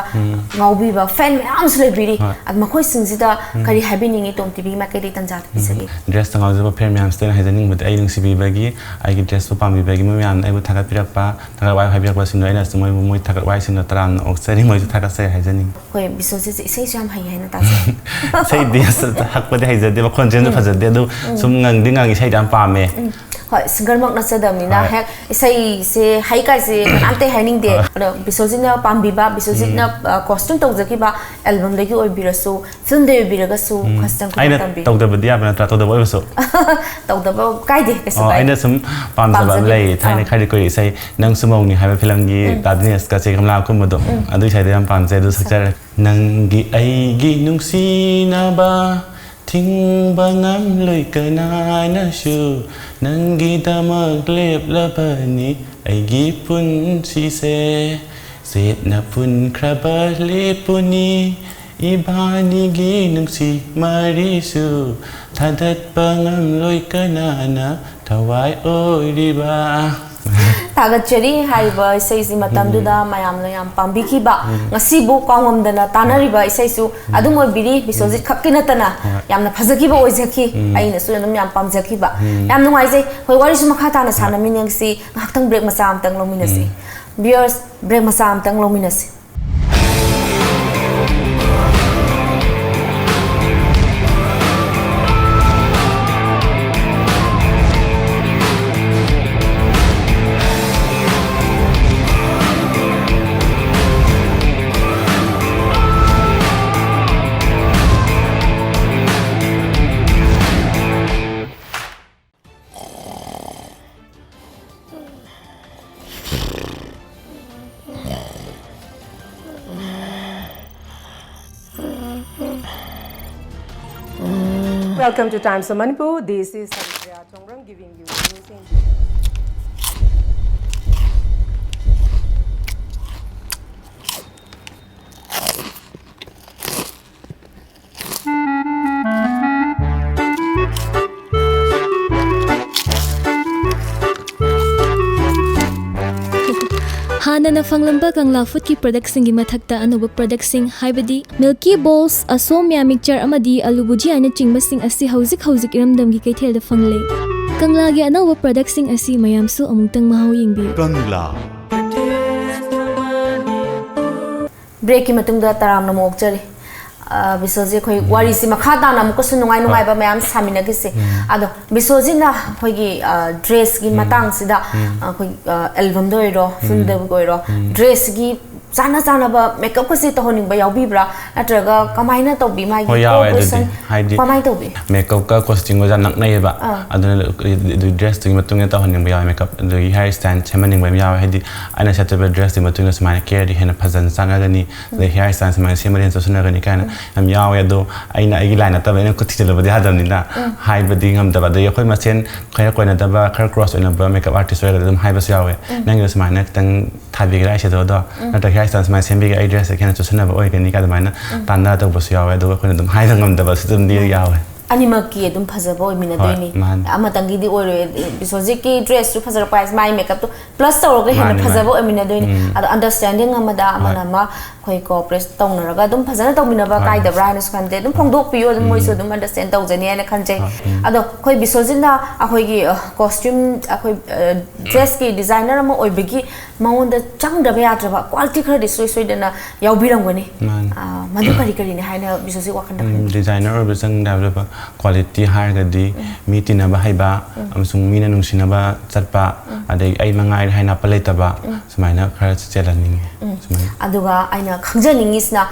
ꯉꯥꯎꯕꯤꯕ ꯐꯦꯟ ꯃꯌꯥꯝ ꯑꯃꯁꯨ ꯂꯩꯕꯤꯔꯤ꯫ ꯍꯣꯏ꯫ ꯑꯗꯣ ꯃꯈꯣꯏꯁꯤꯡꯁꯤꯗ ꯀꯔꯤ ꯍꯥꯏꯕꯤꯅꯤꯡꯉꯤ? ꯇꯣꯝ ꯇꯤꯚꯤꯒꯤ ꯃꯥꯏꯀꯩꯗꯒꯤ ꯇꯟꯖꯥꯗꯨ ꯄꯤꯖꯒꯦ꯫ ꯗ꯭ꯔꯦꯁꯇ ꯉꯥꯎꯖꯕ ꯐꯦꯟ ꯃꯌꯥꯝꯁꯤꯗ ꯑꯩꯅ ꯍꯥꯏꯖꯅꯤꯡꯕꯗꯤ, ꯑꯩ ꯅꯨꯡꯁꯤꯕꯤꯕꯒꯤ, ꯑꯩꯒꯤ ꯗ꯭ꯔꯦꯁꯄꯨ ꯄꯥꯝꯕꯤꯕꯒꯤ, ꯃꯣꯏ ꯃꯌꯥꯝꯅ ꯑꯩꯕꯨ ꯊꯥꯒꯠꯄꯤꯔꯛꯄ, ꯊꯥꯒꯠ ꯋꯥꯍꯩ ꯍꯥꯏꯕꯤꯔꯛꯄꯁꯤꯡꯗꯣ ꯑꯩꯅꯁꯨ ꯃꯣꯏꯕꯨ, ꯃꯣꯏ ꯊꯥꯒꯠ ꯋꯥꯍꯩꯁꯤꯡꯗꯣ ꯇꯔꯥꯝꯅ ꯑꯣꯛꯆꯔꯤ, ꯃꯣꯏꯁꯨ ꯊꯥꯒꯠꯆꯔꯤ ꯍꯥꯏꯖꯅꯤꯡꯉꯤ꯫ ꯑꯩꯈꯣꯏ ꯕꯤꯁ꯭ꯋꯖꯤꯠꯁꯦ ꯏꯁꯩꯁꯨ ꯌꯥꯝ ꯍꯩ ꯍꯥꯏꯅ ꯇꯥꯖꯩ꯫ ꯏꯁꯩꯗꯤ ꯑꯁ ꯍꯛꯄꯗꯤ ꯍꯩꯖꯗꯦ꯫ ꯍꯥꯏꯗꯤ ꯃꯈꯣꯟꯁꯦ ꯌꯥꯝꯅ ꯐꯖꯗꯦ, ꯑꯗꯨ ꯁꯨꯝ ꯉꯪꯗꯤ ꯉꯪꯉꯤ, ꯏꯁꯩꯗꯤ ꯌꯥꯝ ꯄꯥꯝꯃꯦ꯫ ꯍꯣꯏ, ꯁꯤꯡꯒꯔꯃꯛ ꯅꯠꯆꯗꯕꯅꯤꯅ ꯍꯣꯏ꯫ ꯍꯦꯛ ꯏꯁꯩꯁꯦ ꯍꯩ ꯀꯥꯏꯁꯦ ꯀꯅꯥꯝꯇ ꯍꯥꯏꯅꯤꯡꯗꯦ꯫ ꯑꯗꯣ ꯕꯤꯁꯣꯖꯤꯠꯅ ꯄꯥꯝꯕꯤꯕ, ꯕꯤꯁꯣꯖꯤꯠꯅ ꯀꯣꯁꯇ꯭ꯌꯨꯝ ꯇꯧꯖꯈꯤꯕ ꯑꯦꯜꯕꯝꯗꯒꯤ ꯑꯣꯏꯕꯤꯔꯁꯨ, ꯐꯤꯜꯝꯗꯒꯤ ꯑꯣꯏꯕꯤꯔꯁꯨ, ꯈꯖꯤꯛꯇꯪ ꯈꯨꯗꯣꯡ ꯑꯩꯅ ꯇꯝꯕꯤ꯫ ꯇꯧꯗꯕꯗꯤ ꯌꯥꯕ ꯅꯠꯇ꯭ꯔꯥ? ꯇꯧꯗꯕ ꯑꯣꯏꯔꯁꯨ꯫ ꯇꯧꯗꯕ ꯀꯥꯏꯗꯦ, ꯀꯩꯁꯨ ꯑꯣ, ꯀꯥꯏꯗꯦ꯫ ꯑꯩꯅ ꯁꯨꯝ ꯄꯥꯝꯖꯕ ꯑꯃ ꯄꯥꯝꯖꯕꯤ꯫ ꯂꯩꯌꯦ, ꯊꯥꯏꯅ ꯑꯥ꯫ ꯈꯔꯗꯤ ꯀꯨꯏꯔꯦ, ꯏꯁꯩ ꯅꯪꯁꯨ ꯃꯧꯅꯤ ꯍꯥꯏꯕ ꯐꯤꯂꯝꯒꯤ ꯇꯥꯗꯤꯅꯦꯁꯀ ꯆꯦ ꯀꯃꯂꯥ ꯀꯨꯝꯕꯗꯣ, ꯑꯗꯨ ꯏꯁꯩꯗꯣ ꯌꯥꯝ ꯄꯥꯝꯖꯩ, ꯑꯗꯨ ꯁꯛꯆꯔꯦ꯫ ꯅꯪꯒꯤ ꯑꯩꯒꯤ ꯅꯨꯡꯁꯤꯅꯕ ꯊꯤꯡꯕ ꯉꯝꯂꯣꯏ ꯀꯅꯥꯅꯁꯨ, ꯅꯪꯒꯤꯗꯃꯛ ꯂꯦꯞꯂꯕꯅꯤ ꯑꯩꯒꯤ ꯄꯨꯟꯁꯤꯁꯦ꯫ ꯆꯦꯠꯅ ꯄꯨꯟꯈ꯭ꯔꯕ ꯂꯦꯞꯄꯨꯅꯤ ꯏꯕꯥꯅꯤꯒꯤ ꯅꯨꯡꯁꯤ ꯃꯔꯤꯁꯨ, ꯊꯥꯗꯠꯄ ꯉꯝꯂꯣꯏ ꯀꯅꯥꯅ ꯊꯋꯥꯏ ꯑꯣꯏꯔꯤꯕ꯫ ꯊꯥꯒꯠꯆꯔꯤ꯫ ꯍꯥꯏꯔꯤꯕ ꯏꯁꯩꯁꯤ ꯃꯇꯝꯗꯨꯗ ꯃꯌꯥꯝꯅ ꯌꯥꯝ ꯄꯥꯝꯕꯤꯈꯤꯕ, ꯉꯁꯤꯕꯨ ꯀꯥꯎꯉꯝꯗꯅ ꯇꯥꯅꯔꯤꯕ ꯏꯁꯩꯁꯨ ꯑꯗꯨꯝ ꯑꯣꯏꯕꯤꯔꯤ꯫ ꯕꯤꯁꯣꯖꯤꯠ ꯈꯛꯀꯤ ꯅꯠꯇꯅ ꯍꯣꯏ꯫ ꯌꯥꯝꯅ ꯐꯖꯈꯤꯕ ꯑꯣꯏꯖꯈꯤ꯫ ꯑꯩꯅꯁꯨ ꯑꯗꯨꯝ ꯌꯥꯝ ꯄꯥꯝꯖꯈꯤꯕ꯫ ꯌꯥꯝ ꯅꯨꯡꯉꯥꯏꯖꯩ꯫ ꯍꯣꯏ, ꯋꯥꯔꯤꯁꯨ ꯃꯈꯥ ꯇꯥꯅ ꯁꯥꯟꯅꯃꯤꯟꯅꯁꯤ꯫ ꯉꯥꯏꯍꯥꯛꯇꯪ ꯕ꯭ꯔꯦꯛ ꯃꯆꯥ ꯑꯃꯇꯪ ꯂꯧꯃꯤꯟꯅꯁꯤ꯫ ꯚꯤꯌꯔꯁ, ꯕ꯭ꯔꯦꯛ ꯃꯆꯥ ꯑꯃꯇꯪ ꯂꯧꯃꯤꯟꯅꯁꯤ꯫ Welcome to Times of Manipur. This is Haripriya Chongrang giving you the news in ꯍꯥꯟꯅꯅ ꯐꯪꯂꯝꯕ ꯀꯪꯂꯥ ꯐꯨꯗꯀꯤ ꯄ꯭ꯔꯗꯛꯁꯤꯡꯒꯤ ꯃꯊꯛꯇ ꯑꯅꯧꯕ ꯄ꯭ꯔꯗꯛꯁꯤꯡ, ꯍꯥꯏꯕꯗꯤ ꯃꯤꯜꯀꯤ ꯕꯣꯜꯁ, ꯑꯁꯣꯝꯌꯥ ꯃꯤꯛꯆꯔ ꯑꯃꯗꯤ ꯑꯂꯨ ꯕꯨꯖꯤꯌꯥꯅꯆꯤꯡꯕꯁꯤꯡ ꯑꯁꯤ ꯍꯧꯖꯤꯛ ꯍꯧꯖꯤꯛ ꯏꯔꯝꯗꯝꯒꯤ ꯀꯩꯊꯦꯜꯗ ꯐꯪꯂꯦ꯫ ꯀꯪꯂꯥꯒꯤ ꯑꯅꯧꯕ ꯄ꯭ꯔꯗꯛꯁꯤꯡ ꯑꯁꯤ ꯃꯌꯥꯝꯁꯨ ꯑꯃꯨꯛꯇꯪ ꯃꯍꯥꯎ ꯌꯦꯡꯕꯤꯌꯨ꯫ Kangla. ꯕ꯭ꯔꯦꯛꯀꯤ ꯃꯇꯨꯡꯗ ꯇꯔꯥꯝꯅ ꯑꯃꯨꯛ ꯑꯣꯛꯆꯔꯤ꯫ ꯑ, ꯕꯤꯁꯣꯖꯤꯠ, ꯑꯩꯈꯣꯏ ꯋꯥꯔꯤꯁꯤ ꯃꯈꯥ ꯇꯥꯅ ꯑꯃꯨꯛꯀꯁꯨ ꯅꯨꯡꯉꯥꯏ ꯅꯨꯡꯉꯥꯏꯕ ꯃꯌꯥꯝ ꯁꯥꯃꯤꯟꯅꯈꯤꯁꯦ꯫ ꯑꯗꯣ ꯕꯤꯁꯣꯖꯤꯠꯅ ꯑꯩꯈꯣꯏꯒꯤ, ꯑ, ꯗ꯭ꯔꯦꯁꯀꯤ ꯃꯇꯥꯡꯁꯤꯗ, ꯑ, ꯑꯩꯈꯣꯏ, ꯑ, ꯑꯦꯜꯕꯝꯗ ꯑꯣꯏꯔꯣ, ꯐꯤꯜꯝꯗꯕꯨ ꯑꯣꯏꯔꯣ, ꯗ꯭ꯔꯦꯁꯀꯤ ꯆꯥꯅ ꯆꯥꯅꯕ ꯃꯦꯀꯞꯀꯁꯦ ꯇꯧꯍꯟꯅꯤꯡꯕ ꯌꯥꯎꯕꯤꯕ꯭ꯔꯥ? ꯅꯠꯇ꯭ꯔꯒ ꯀꯃꯥꯏꯅ ꯇꯧꯕꯤ? ꯃꯥꯒꯤ ꯍꯣꯏ, ꯌꯥꯎꯋꯦ ꯑꯗꯨꯗꯤ꯫ ꯀꯣꯑꯣꯄꯔꯦꯁꯟ ꯍꯥꯏꯗꯤ ꯀꯃꯥꯏꯅ ꯇꯧꯕꯤ? ꯃꯦꯀꯞꯀ ꯀꯣꯁꯇ꯭ꯌꯨꯝꯒꯁꯦ ꯌꯥꯝ ꯅꯛꯅꯩꯌꯦꯕ꯫ ꯑꯥ꯫ ꯑꯗꯨꯅ ꯑꯗꯨ ꯗ꯭ꯔꯦꯁꯇꯨꯒꯤ ꯃꯇꯨꯡ ꯏꯟꯅ ꯇꯧꯍꯟꯅꯤꯡꯕ ꯌꯥꯎꯋꯦ ꯃꯦꯀꯞ꯫ ꯑꯗꯨꯗꯒꯤ ꯍꯤꯌꯥꯔ ꯁ꯭ꯇꯥꯏꯜ ꯁꯦꯝꯍꯟꯅꯤꯡꯕ ꯌꯥꯝ ꯌꯥꯎꯋꯦ꯫ ꯍꯥꯏꯗꯤ ꯑꯩꯅ ꯁꯦꯠꯆꯕ ꯗ꯭ꯔꯦꯁꯇꯨꯒꯤ ꯃꯇꯨꯡ ꯏꯟꯅ ꯁꯨꯃꯥꯏꯅ ꯀꯦꯔꯗꯤ ꯍꯦꯟꯅ ꯐꯖꯅ ꯆꯥꯟꯅꯒꯅꯤ, ꯑꯗꯩ ꯍꯤꯌꯥꯔ ꯁ꯭ꯇꯥꯏꯜ ꯁꯨꯃꯥꯏꯅ ꯁꯦꯝꯃꯗꯤ ꯍꯦꯟꯅ ꯆꯨꯁꯟꯅꯒꯅꯤ ꯀꯥꯏꯅ ꯌꯥꯝ ꯌꯥꯎꯋꯦ꯫ ꯑꯗꯣ ꯑꯩꯅ ꯑꯩꯒꯤ ꯂꯥꯏꯟ ꯅꯠꯇꯕ, ꯑꯩꯅ ꯈꯨꯠ ꯊꯤꯖꯤꯜꯂꯨꯕꯗꯤ ꯌꯥꯗꯕꯅꯤꯅ ꯍꯥꯏꯕꯗꯤ ꯉꯝꯗꯕ꯫ ꯑꯗꯒꯤ ꯑꯩꯈꯣꯏ ꯃꯁꯦꯟ ꯈꯔ ꯀꯣꯏꯅꯗꯕ, ꯈꯔ ꯀ꯭ꯂꯣꯁ ꯑꯣꯏꯅꯕ ꯃꯦꯀꯞ ꯑꯥꯔꯇꯤꯁ ꯑꯣꯏꯔꯒꯗꯤ ꯑꯗꯨꯝ ꯍꯥꯏꯕꯁꯨ ꯌꯥꯎꯋꯦ, "ꯅꯪꯒꯤꯗꯣ ꯁꯨꯃꯥꯏꯅ ꯈꯤꯇꯪ ꯊꯥꯕꯤꯒꯦꯔꯥ ꯑꯩ ꯁꯦꯗꯣꯗꯣ, ꯅꯠꯇ꯭ꯔꯒ ꯍꯤꯌꯥꯔ ꯁ꯭ꯇꯥꯏꯜ ꯁꯨꯃꯥꯏꯅ ꯁꯦꯝꯕꯤꯒꯦ, ꯑꯩ ꯗ꯭ꯔꯦꯁꯁꯦ ꯍꯦꯟꯅ ꯆꯨꯁꯟꯅꯕ ꯑꯣꯏꯒꯅꯤ" ꯀꯥꯏ ꯑꯗꯨꯃꯥꯏꯅ ꯇꯥꯟꯅꯔ ꯇꯧꯕꯁꯨ ꯌꯥꯎꯋꯦ꯫ ꯑꯗꯨꯒ ꯑꯩꯈꯣꯏꯅ ꯑꯗꯨꯝ ꯍꯥꯏꯕ ꯉꯝꯗꯕꯁꯨ ꯑꯗꯨꯝꯗꯤ ꯌꯥꯎꯋꯦ꯫ ꯑꯅꯤꯃꯛꯀꯤ ꯑꯗꯨꯝ ꯐꯖꯕ ꯑꯣꯏꯃꯤꯟꯅꯗꯣꯏꯅꯤ꯫ ꯍꯣꯏ, ꯃꯥꯅꯤ꯫ ꯑꯃꯇꯪꯒꯤꯗꯤ ꯑꯣꯏꯔꯣꯏ꯫ ꯕꯤꯁꯣꯖꯤꯠꯀꯤ ꯗ꯭ꯔꯦꯁꯁꯨ ꯐꯖꯔꯛꯄ ꯍꯥꯏꯁꯦ ꯃꯥꯏ ꯃꯦꯀꯞꯇꯣ ꯄ꯭ꯂꯁ ꯇꯧꯔꯒ ꯍꯦꯟꯅ ꯃꯥꯅꯤ, ꯃꯥꯅꯤ꯫ ꯐꯖꯕ ꯑꯣꯏꯃꯤꯟꯅꯗꯣꯏꯅꯤ꯫ ꯎꯝ꯫ ꯑꯗꯣ ꯑꯟꯗꯔꯁ꯭ꯇꯦꯟꯗꯤꯡ ꯑꯃꯗ ꯑꯃꯅ ꯍꯣꯏ꯫ ꯑꯃ ꯑꯩꯈꯣꯏ ꯀꯣꯑꯣꯄꯔꯦꯠ ꯇꯧꯅꯔꯒ ꯑꯗꯨꯝ ꯐꯖꯅ ꯇꯧꯃꯤꯟꯅꯕ ꯍꯣꯏ꯫ ꯀꯥꯏꯗꯕ꯭ꯔꯥ ꯍꯥꯏꯅꯁꯨ ꯈꯟꯖꯩ꯫ ꯑꯗꯨꯝ ꯐꯣꯡꯗꯣꯛꯄꯤꯌꯨ, ꯑꯗꯨꯝ ꯃꯣꯏꯁꯨ ꯑꯗꯨꯝ ꯑꯟꯗꯔꯁ꯭ꯇꯦꯟ ꯇꯧꯖꯅꯤ ꯍꯥꯏꯅ ꯈꯟꯖꯩ꯫ ꯍꯣꯏ, ꯎꯝ꯫ ꯑꯗꯣ ꯑꯩꯈꯣꯏ ꯕꯤꯁꯣꯖꯤꯠꯅ ꯑꯩꯈꯣꯏꯒꯤ, ꯑ, ꯀꯣꯁꯇ꯭ꯌꯨꯝ, ꯑꯩꯈꯣꯏ, ꯑ, ꯗ꯭ꯔꯦꯁꯀꯤ ꯗꯤꯖꯥꯏꯅꯔ ꯑꯃ ꯑꯣꯏꯕꯒꯤ ꯃꯉꯣꯟꯗ ꯆꯪꯗꯕ ꯌꯥꯗ꯭ꯔꯕ ꯀ꯭ꯋꯥꯂꯤꯇꯤ ꯈꯔꯗꯤ ꯁꯣꯏ ꯁꯣꯏꯗꯅ ꯌꯥꯎꯕꯤꯔꯝꯒꯅꯤ꯫ ꯃꯥꯅꯤ꯫ ꯑ, ꯃꯗꯨ ꯀꯔꯤ ꯀꯔꯤꯅꯤ ꯍꯥꯏꯅ ꯕꯤꯁꯣꯖꯤꯠ ꯋꯥꯈꯜꯗ ꯎꯝ, ꯈꯟꯕꯤ? ꯗꯤꯖꯥꯏꯅꯔ ꯑꯣꯏꯕ ꯆꯪꯗꯕ ꯀ꯭ꯋꯥꯂꯤꯇꯤ ꯍꯥꯏꯔꯒꯗꯤ ꯃꯤ ꯇꯤꯟꯅꯕ ꯍꯩꯕ ꯑꯃꯁꯨꯡ ꯃꯤꯅ ꯅꯨꯡꯁꯤꯅꯕ ꯆꯠꯄ, ꯑꯗꯩ ꯑꯩ ꯃꯉꯥꯏꯔꯦ ꯍꯥꯏꯅ ꯑꯄ ꯂꯩꯇꯕ, ꯁꯨꯃꯥꯏꯅ ꯈꯔ ꯆꯦꯜꯍꯟꯅꯤꯡꯉꯤ꯫ ꯁꯨꯃꯥꯏꯅ꯫ ꯑꯗꯨꯒ ꯑꯩꯅ ꯈꯪꯖꯅꯤꯡꯉꯤꯁꯤꯅ,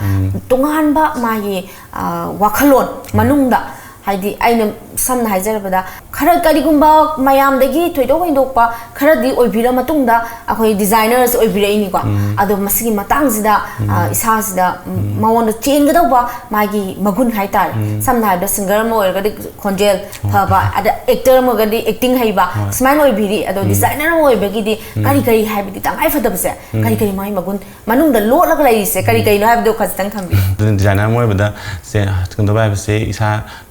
ꯇꯣꯉꯥꯟꯕ ꯃꯥꯒꯤ, ꯑ, ꯋꯥꯈꯜꯂꯣꯟ ꯃꯅꯨꯡꯗ, ꯍꯥꯏꯗꯤ ꯑꯩꯅ ꯁꯝꯅ ꯍꯥꯏꯖꯔꯕꯗ ꯈꯔ ꯀꯔꯤꯒꯨꯝꯕ ꯃꯌꯥꯝꯗꯒꯤ ꯊꯣꯏꯗꯣꯛ ꯍꯦꯟꯗꯣꯛꯄ ꯈꯔꯗꯤ ꯑꯣꯏꯕꯤꯔ ꯃꯇꯨꯡꯗ ꯑꯩꯈꯣꯏ ꯗꯤꯖꯥꯏꯅꯔꯁꯨ ꯑꯣꯏꯕꯤꯔꯛꯏꯅꯤꯀꯣ꯫ ꯑꯗꯣ ꯃꯁꯤꯒꯤ ꯃꯇꯥꯡꯁꯤꯗ, ꯑ, ꯏꯁꯥꯁꯤꯗ, ꯎꯝ, ꯃꯉꯣꯟꯗ ꯆꯦꯟꯒꯗꯧꯕ ꯃꯥꯒꯤ ꯃꯒꯨꯟ ꯍꯥꯏꯇꯥꯔꯦ꯫ ꯁꯝꯅ ꯍꯥꯏꯔꯕꯗ ꯁꯤꯡꯒꯔ ꯑꯃ ꯑꯣꯏꯔꯒꯗꯤ ꯈꯣꯟꯖꯦꯜ ꯐꯕ, ꯑꯗ ꯑꯦꯛꯇꯔ ꯑꯃ ꯑꯣꯏꯔꯒꯗꯤ ꯑꯦꯛꯇꯤꯡ ꯍꯩꯕ, ꯁꯨꯃꯥꯏꯅ ꯑꯣꯏꯕꯤꯔꯤ꯫ ꯑꯗꯣ ꯗꯤꯖꯥꯏꯅꯔ ꯑꯃ ꯑꯣꯏꯕꯒꯤꯗꯤ ꯀꯔꯤ ꯀꯔꯤ ꯍꯥꯏꯕꯗꯤ ꯇꯉꯥꯏ ꯐꯗꯕꯁꯦ ꯀꯔꯤ ꯀꯔꯤ ꯃꯥꯒꯤ ꯃꯒꯨꯟ ꯃꯅꯨꯡꯗ ꯂꯣꯠꯂꯒ ꯂꯩꯔꯤꯁꯦ ꯀꯔꯤ ꯀꯔꯤꯅꯣ ꯍꯥꯏꯕꯗꯣ ꯈꯖꯤꯛꯇꯪ ꯊꯝꯕꯤꯌꯨ꯫ ꯑꯗꯨꯅ ꯗꯤꯖꯥꯏꯅꯔ ꯑꯃ ꯑꯣꯏꯕꯗ ꯁꯦ ꯀꯩꯅꯣ ꯇꯧꯕ ꯍꯥꯏꯕꯁꯦ ꯏꯁꯥ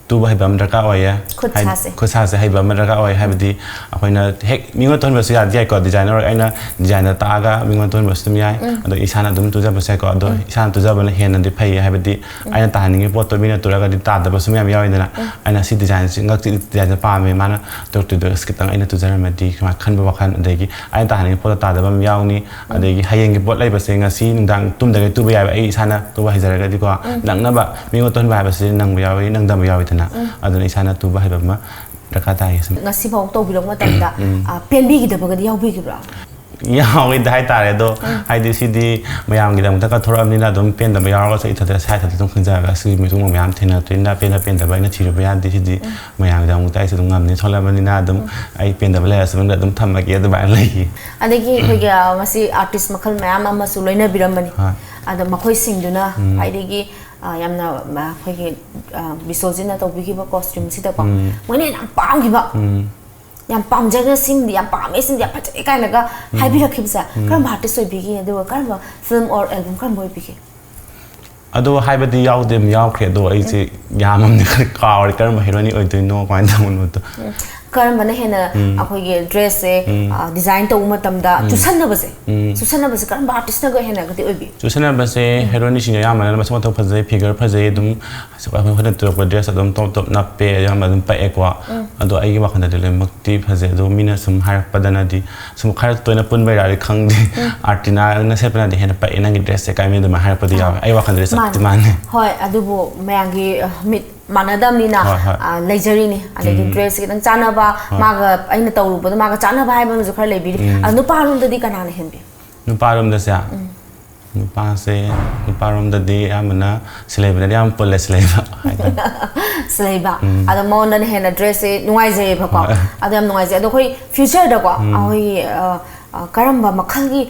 ꯇꯨꯕ ꯍꯩꯕ ꯑꯃ ꯗꯔꯀꯥꯔ ꯑꯣꯏꯌꯦ꯫ ꯈꯨꯠ ꯍꯥꯏ- ꯁꯥꯁꯦ꯫ ꯈꯨꯠ ꯁꯥꯁꯦ ꯍꯩꯕ ꯑꯃ ꯗꯔꯀꯥꯔ ꯑꯣꯏ꯫ ꯍꯥꯏꯕꯗꯤ ꯑꯩꯈꯣꯏꯅ ꯍꯦꯛ ꯃꯤꯉꯣꯟꯗ ꯇꯧꯍꯟꯕꯁꯨ ꯌꯥꯗꯤ ꯌꯥꯏꯀꯣ, ꯗꯤꯖꯥꯏꯅꯔ ꯑꯩꯅ ꯗꯤꯖꯥꯏꯟꯗ ꯇꯥꯛꯑꯒ ꯃꯤꯉꯣꯟꯗ ꯇꯧꯍꯟꯕꯁꯨ ꯑꯗꯨꯝ ꯌꯥꯏ꯫ ꯑꯗꯣ ꯏꯁꯥꯅ ꯑꯗꯨꯝ ꯇꯨꯖꯕꯁꯨ ꯌꯥꯏꯀꯣ꯫ ꯑꯗꯣ ꯏꯁꯥꯅ ꯇꯨꯖꯕꯅ ꯍꯦꯟꯅꯗꯤ ꯐꯩꯌꯦ꯫ ꯍꯥꯏꯕꯗꯤ ꯑꯩꯅ ꯇꯥꯍꯟꯅꯤꯡꯉꯤ ꯄꯣꯠꯇꯣ ꯃꯤꯅ ꯇꯨꯔꯒꯗꯤ ꯇꯥꯗꯕꯁꯨ ꯃꯌꯥꯝ ꯌꯥꯎꯋꯤꯗꯅ꯫ ꯑꯩꯅ ꯁꯤ ꯗꯤꯖꯥꯏꯟꯁꯤ, ꯉꯛꯁꯤ ꯗꯤꯖꯥꯏꯟꯁꯦ ꯄꯥꯝꯃꯦ, ꯃꯥꯅ ꯇꯧꯔꯛꯇꯣꯏꯗꯣ ꯑꯁ ꯈꯤꯇꯪ ꯑꯩꯅ ꯇꯨꯖꯔꯝꯃꯗꯤ ꯁꯨꯃꯥꯏꯅ ꯈꯟꯕ ꯋꯥꯈꯜ, ꯑꯗꯒꯤ ꯑꯩꯅ ꯇꯥꯍꯟꯅꯤꯡꯉꯤ ꯄꯣꯠꯇꯣ ꯇꯥꯗꯕ ꯑꯃ ꯌꯥꯎꯅꯤ꯫ ꯑꯗꯒꯤ ꯍꯌꯦꯡꯒꯤ ꯄꯣꯠ ꯂꯩꯕꯁꯦ ꯉꯁꯤ ꯅꯨꯡꯗꯥꯡ ꯇꯨꯝꯗ꯭ꯔꯤꯉꯩ ꯇꯨꯕ ꯌꯥꯏꯕ, ꯑꯩ ꯏꯁꯥꯅ ꯇꯨꯕ ꯍꯩꯖꯔꯒꯗꯤꯀꯣ꯫ ꯅꯪꯅꯕ ꯃꯤꯉꯣꯟꯗ ꯇꯨꯍꯟꯕ ꯍꯥꯏꯕꯁꯤ ꯅꯪꯕ ꯌꯥꯎꯏ, ꯅꯪꯗꯕ ꯌꯥꯎꯏꯗꯅ꯫ ꯑꯗꯨꯅ ꯏꯁꯥꯅ ꯇꯨꯕ ꯍꯩꯕ ꯑꯃ ꯗꯔꯀꯥꯔ ꯇꯥꯏ꯫ ꯉꯁꯤꯐꯥꯎ ꯇꯧꯕꯤꯔꯛꯄ ꯃꯇꯝꯗ, ꯑ, ꯄꯦꯟꯕꯤꯈꯤꯗꯕꯒꯗꯤ ꯌꯥꯎꯕꯤꯈꯤꯕ꯭ꯔꯥ? ꯌꯥꯎꯋꯤꯗ ꯍꯥꯏꯇꯥꯔꯦ꯫ ꯑꯗꯣ ꯍꯥꯏꯗꯤ ꯁꯤꯗꯤ ꯃꯌꯥꯝꯒꯤꯗꯃꯛꯇ ꯀꯠꯊꯣꯔꯛꯑꯕꯅꯤꯅ ꯑꯗꯨꯝ ꯄꯦꯟꯗꯕ ꯌꯥꯎꯔꯒꯁꯨ ꯏꯊꯟꯇ ꯏꯁꯥ ꯏꯊꯟꯇ ꯑꯗꯨꯝ ꯈꯟꯖꯔꯒ ꯁꯤꯒꯤ ꯃꯇꯨꯡ ꯃꯌꯥꯝ ꯊꯦꯡꯅꯔꯛꯇꯣꯏꯅꯤꯅ ꯄꯦꯟꯗ ꯄꯦꯟꯗꯕ ꯑꯩꯅ ꯊꯤꯔꯨꯕ ꯌꯥꯗꯦ꯫ ꯁꯤꯗꯤ ꯃꯌꯥꯝꯒꯤꯗꯃꯛꯇ ꯑꯩꯁꯨ ꯑꯗꯨꯝ ꯉꯝꯅꯤ ꯊꯣꯛꯂꯛꯑꯕꯅꯤꯅ ꯑꯗꯨꯝ ꯑꯩ ꯄꯦꯟꯗꯕ ꯂꯩꯔꯁꯨ ꯃꯅꯨꯡꯗ ꯑꯗꯨꯝ ꯊꯝꯃꯒꯦ ꯑꯗꯨꯃꯥꯏꯅ ꯂꯩꯈꯤ꯫ ꯑꯗꯒꯤ ꯑꯩꯈꯣꯏꯒꯤ, ꯑ, ꯉꯁꯤ ꯑꯥꯔꯇꯤꯁ ꯃꯈꯜ ꯃꯌꯥꯝ ꯑꯃꯁꯨ ꯂꯣꯏꯅꯕꯤꯔꯝꯕꯅꯤ꯫ ꯍꯣꯏ꯫ ꯑꯗꯣ ꯃꯈꯣꯏꯁꯤꯡꯗꯨꯅ ꯈ꯭ꯋꯥꯏꯗꯒꯤ, ꯑ, ꯌꯥꯝꯅ, ꯑ, ꯑꯩꯈꯣꯏꯒꯤ, ꯑ, ꯕꯤꯁꯣꯖꯤꯠꯅ ꯇꯧꯕꯤꯈꯤꯕ ꯀꯣꯁꯇ꯭ꯌꯨꯝꯁꯤꯗꯀꯣ, ꯃꯣꯏꯅ ꯌꯥꯝ ꯄꯥꯝꯈꯤꯕ, ꯌꯥꯝ ꯄꯥꯝꯖꯅ ꯁꯤꯝꯗꯤ ꯌꯥꯝ ꯄꯥꯝꯃꯦ, ꯁꯤꯝꯗꯤ ꯌꯥꯝ ꯐꯖꯩ ꯀꯥꯏꯅꯒ ꯍꯥꯏꯕꯤꯔꯛꯈꯤꯕꯁꯦ ꯀꯔꯝꯕ ꯑꯥꯔꯇꯤꯁ ꯑꯣꯏꯕꯤꯒꯦ? ꯑꯗꯨꯒ ꯀꯔꯝꯕ ꯐꯤꯂꯝ ꯑꯣꯔ ꯑꯦꯜꯕꯝ ꯀꯔꯝꯕ ꯑꯣꯏꯕꯤꯒꯦ? ꯑꯗꯣ ꯍꯥꯏꯕꯗꯤ ꯌꯥꯎꯗꯤ ꯑꯗꯨꯝ ꯌꯥꯎꯈ꯭ꯔꯦ, ꯑꯗꯣ ꯑꯩꯁꯦ ꯌꯥꯝꯃꯝꯅꯤ ꯈꯔ ꯀꯥꯎꯔꯦ ꯀꯔꯝꯕ ꯍꯦꯔꯣꯅꯤ ꯑꯣꯏꯗꯣꯏꯅꯣ ꯀꯃꯥꯏꯅ ꯇꯧꯕꯅꯣꯗꯣ꯫ ꯀꯔꯝꯕꯅ ꯍꯦꯟꯅ ꯑꯩꯈꯣꯏꯒꯤ ꯗ꯭ꯔꯦꯁꯁꯦ, ꯑ, ꯗꯤꯖꯥꯏꯟ ꯇꯧꯕ ꯃꯇꯝꯗ ꯆꯨꯁꯟꯅꯕꯁꯦ, ꯆꯨꯁꯟꯅꯕꯁꯦ ꯀꯔꯝꯕ ꯑꯥꯔꯇꯤꯁꯅꯒ ꯍꯦꯟꯅꯒꯗꯤ ꯑꯣꯏꯕꯤ? ꯆꯨꯁꯟꯅꯕꯁꯦ ꯍꯦꯔꯣꯅꯤꯁꯤꯡꯅ ꯑꯌꯥꯝꯕꯅ ꯃꯁꯛ ꯃꯇꯧ ꯐꯖꯩ, ꯐꯤꯒꯔ ꯐꯖꯩ, ꯑꯗꯨꯝ ꯑꯩꯈꯣꯏꯅ ꯇꯨꯔꯛꯄ ꯗ꯭ꯔꯦꯁ ꯑꯗꯨꯝ ꯇꯣꯞ ꯇꯣꯞ ꯅꯞꯄꯦ, ꯑꯌꯥꯝꯕ ꯑꯗꯨꯝ ꯄꯛꯑꯦꯀꯣ꯫ ꯑꯗꯣ ꯑꯩꯒꯤ ꯋꯥꯈꯜꯗꯗꯤ ꯂꯣꯏꯅꯃꯛꯇꯤ ꯐꯖꯩ, ꯑꯗꯣ ꯃꯤꯅ ꯁꯨꯝ ꯍꯥꯏꯔꯛꯄꯗꯅꯗꯤ ꯁꯨꯝ ꯈꯔ ꯇꯣꯏꯅ ꯄꯨꯟꯕꯩꯔꯥꯗꯤ ꯈꯪꯗꯦ, ꯑꯥꯔꯇꯤꯅꯥꯅ ꯁꯦꯠꯄꯅꯗꯤ ꯍꯦꯟꯅ ꯄꯛꯑꯦ ꯅꯪꯒꯤ ꯗ꯭ꯔꯦꯁꯁꯦ ꯀꯥꯏ, ꯃꯤ ꯑꯗꯨꯃꯥꯏꯅ ꯍꯥꯏꯔꯛꯄꯗꯤ ꯌꯥꯎꯋꯦ꯫ ꯑꯩ ꯋꯥꯈꯜꯗꯗꯤ ꯆꯞꯇꯤ ꯃꯥꯟꯅꯩ꯫ ꯍꯣꯏ, ꯑꯗꯨꯕꯨ ꯃꯌꯥꯝꯒꯤ, ꯑ, ꯃꯤꯠ ꯃꯥꯟꯅꯗꯕꯅꯤꯅ, ꯍꯣꯏ, ꯍꯣꯏ꯫ ꯑ, ꯂꯩꯖꯔꯤꯅꯤ꯫ ꯑꯗꯒꯤ ꯗ꯭ꯔꯦꯁꯁꯦ ꯈꯤꯇꯪ ꯆꯥꯟꯅꯕ, ꯃꯥꯒ ꯑꯩꯅ ꯇꯧꯔꯨꯕꯗꯣ ꯃꯥꯒ ꯆꯥꯟꯅꯕ ꯍꯥꯏꯕ ꯑꯃꯁꯨ ꯈꯔ ꯂꯩꯕꯤꯔꯤ꯫ ꯑꯗꯣ ꯅꯨꯄꯥꯔꯣꯝꯗꯗꯤ ꯀꯅꯥꯅ ꯍꯦꯟꯕꯤ? ꯅꯨꯄꯥꯔꯣꯝꯗꯁꯦ? ꯅꯨꯄꯥꯁꯦ, ꯅꯨꯄꯥꯔꯣꯝꯗꯗꯤ ꯑꯌꯥꯝꯕꯅ ꯁꯤꯂꯩꯕꯅꯗꯤ ꯌꯥꯝ ꯄꯨꯜꯂꯦ, ꯁꯤꯂꯩꯕ ꯍꯥꯏꯇꯥꯔꯦ꯫ ꯁꯤꯂꯩꯕ꯫ ꯑꯗꯣ ꯃꯉꯣꯟꯗꯅ ꯍꯦꯟꯅ ꯗ꯭ꯔꯦꯁꯁꯦ ꯅꯨꯡꯉꯥꯏꯖꯩꯌꯦꯕꯀꯣ꯫ ꯍꯣꯏ꯫ ꯑꯗꯣ ꯌꯥꯝ ꯅꯨꯡꯉꯥꯏꯖꯩ꯫ ꯑꯗꯣ ꯑꯩꯈꯣꯏ ꯐ꯭ꯌꯨꯆꯔꯗꯀꯣ, ꯑꯩꯈꯣꯏꯒꯤ, ꯑ, ꯑ, ꯀꯔꯝꯕ ꯃꯈꯜꯒꯤ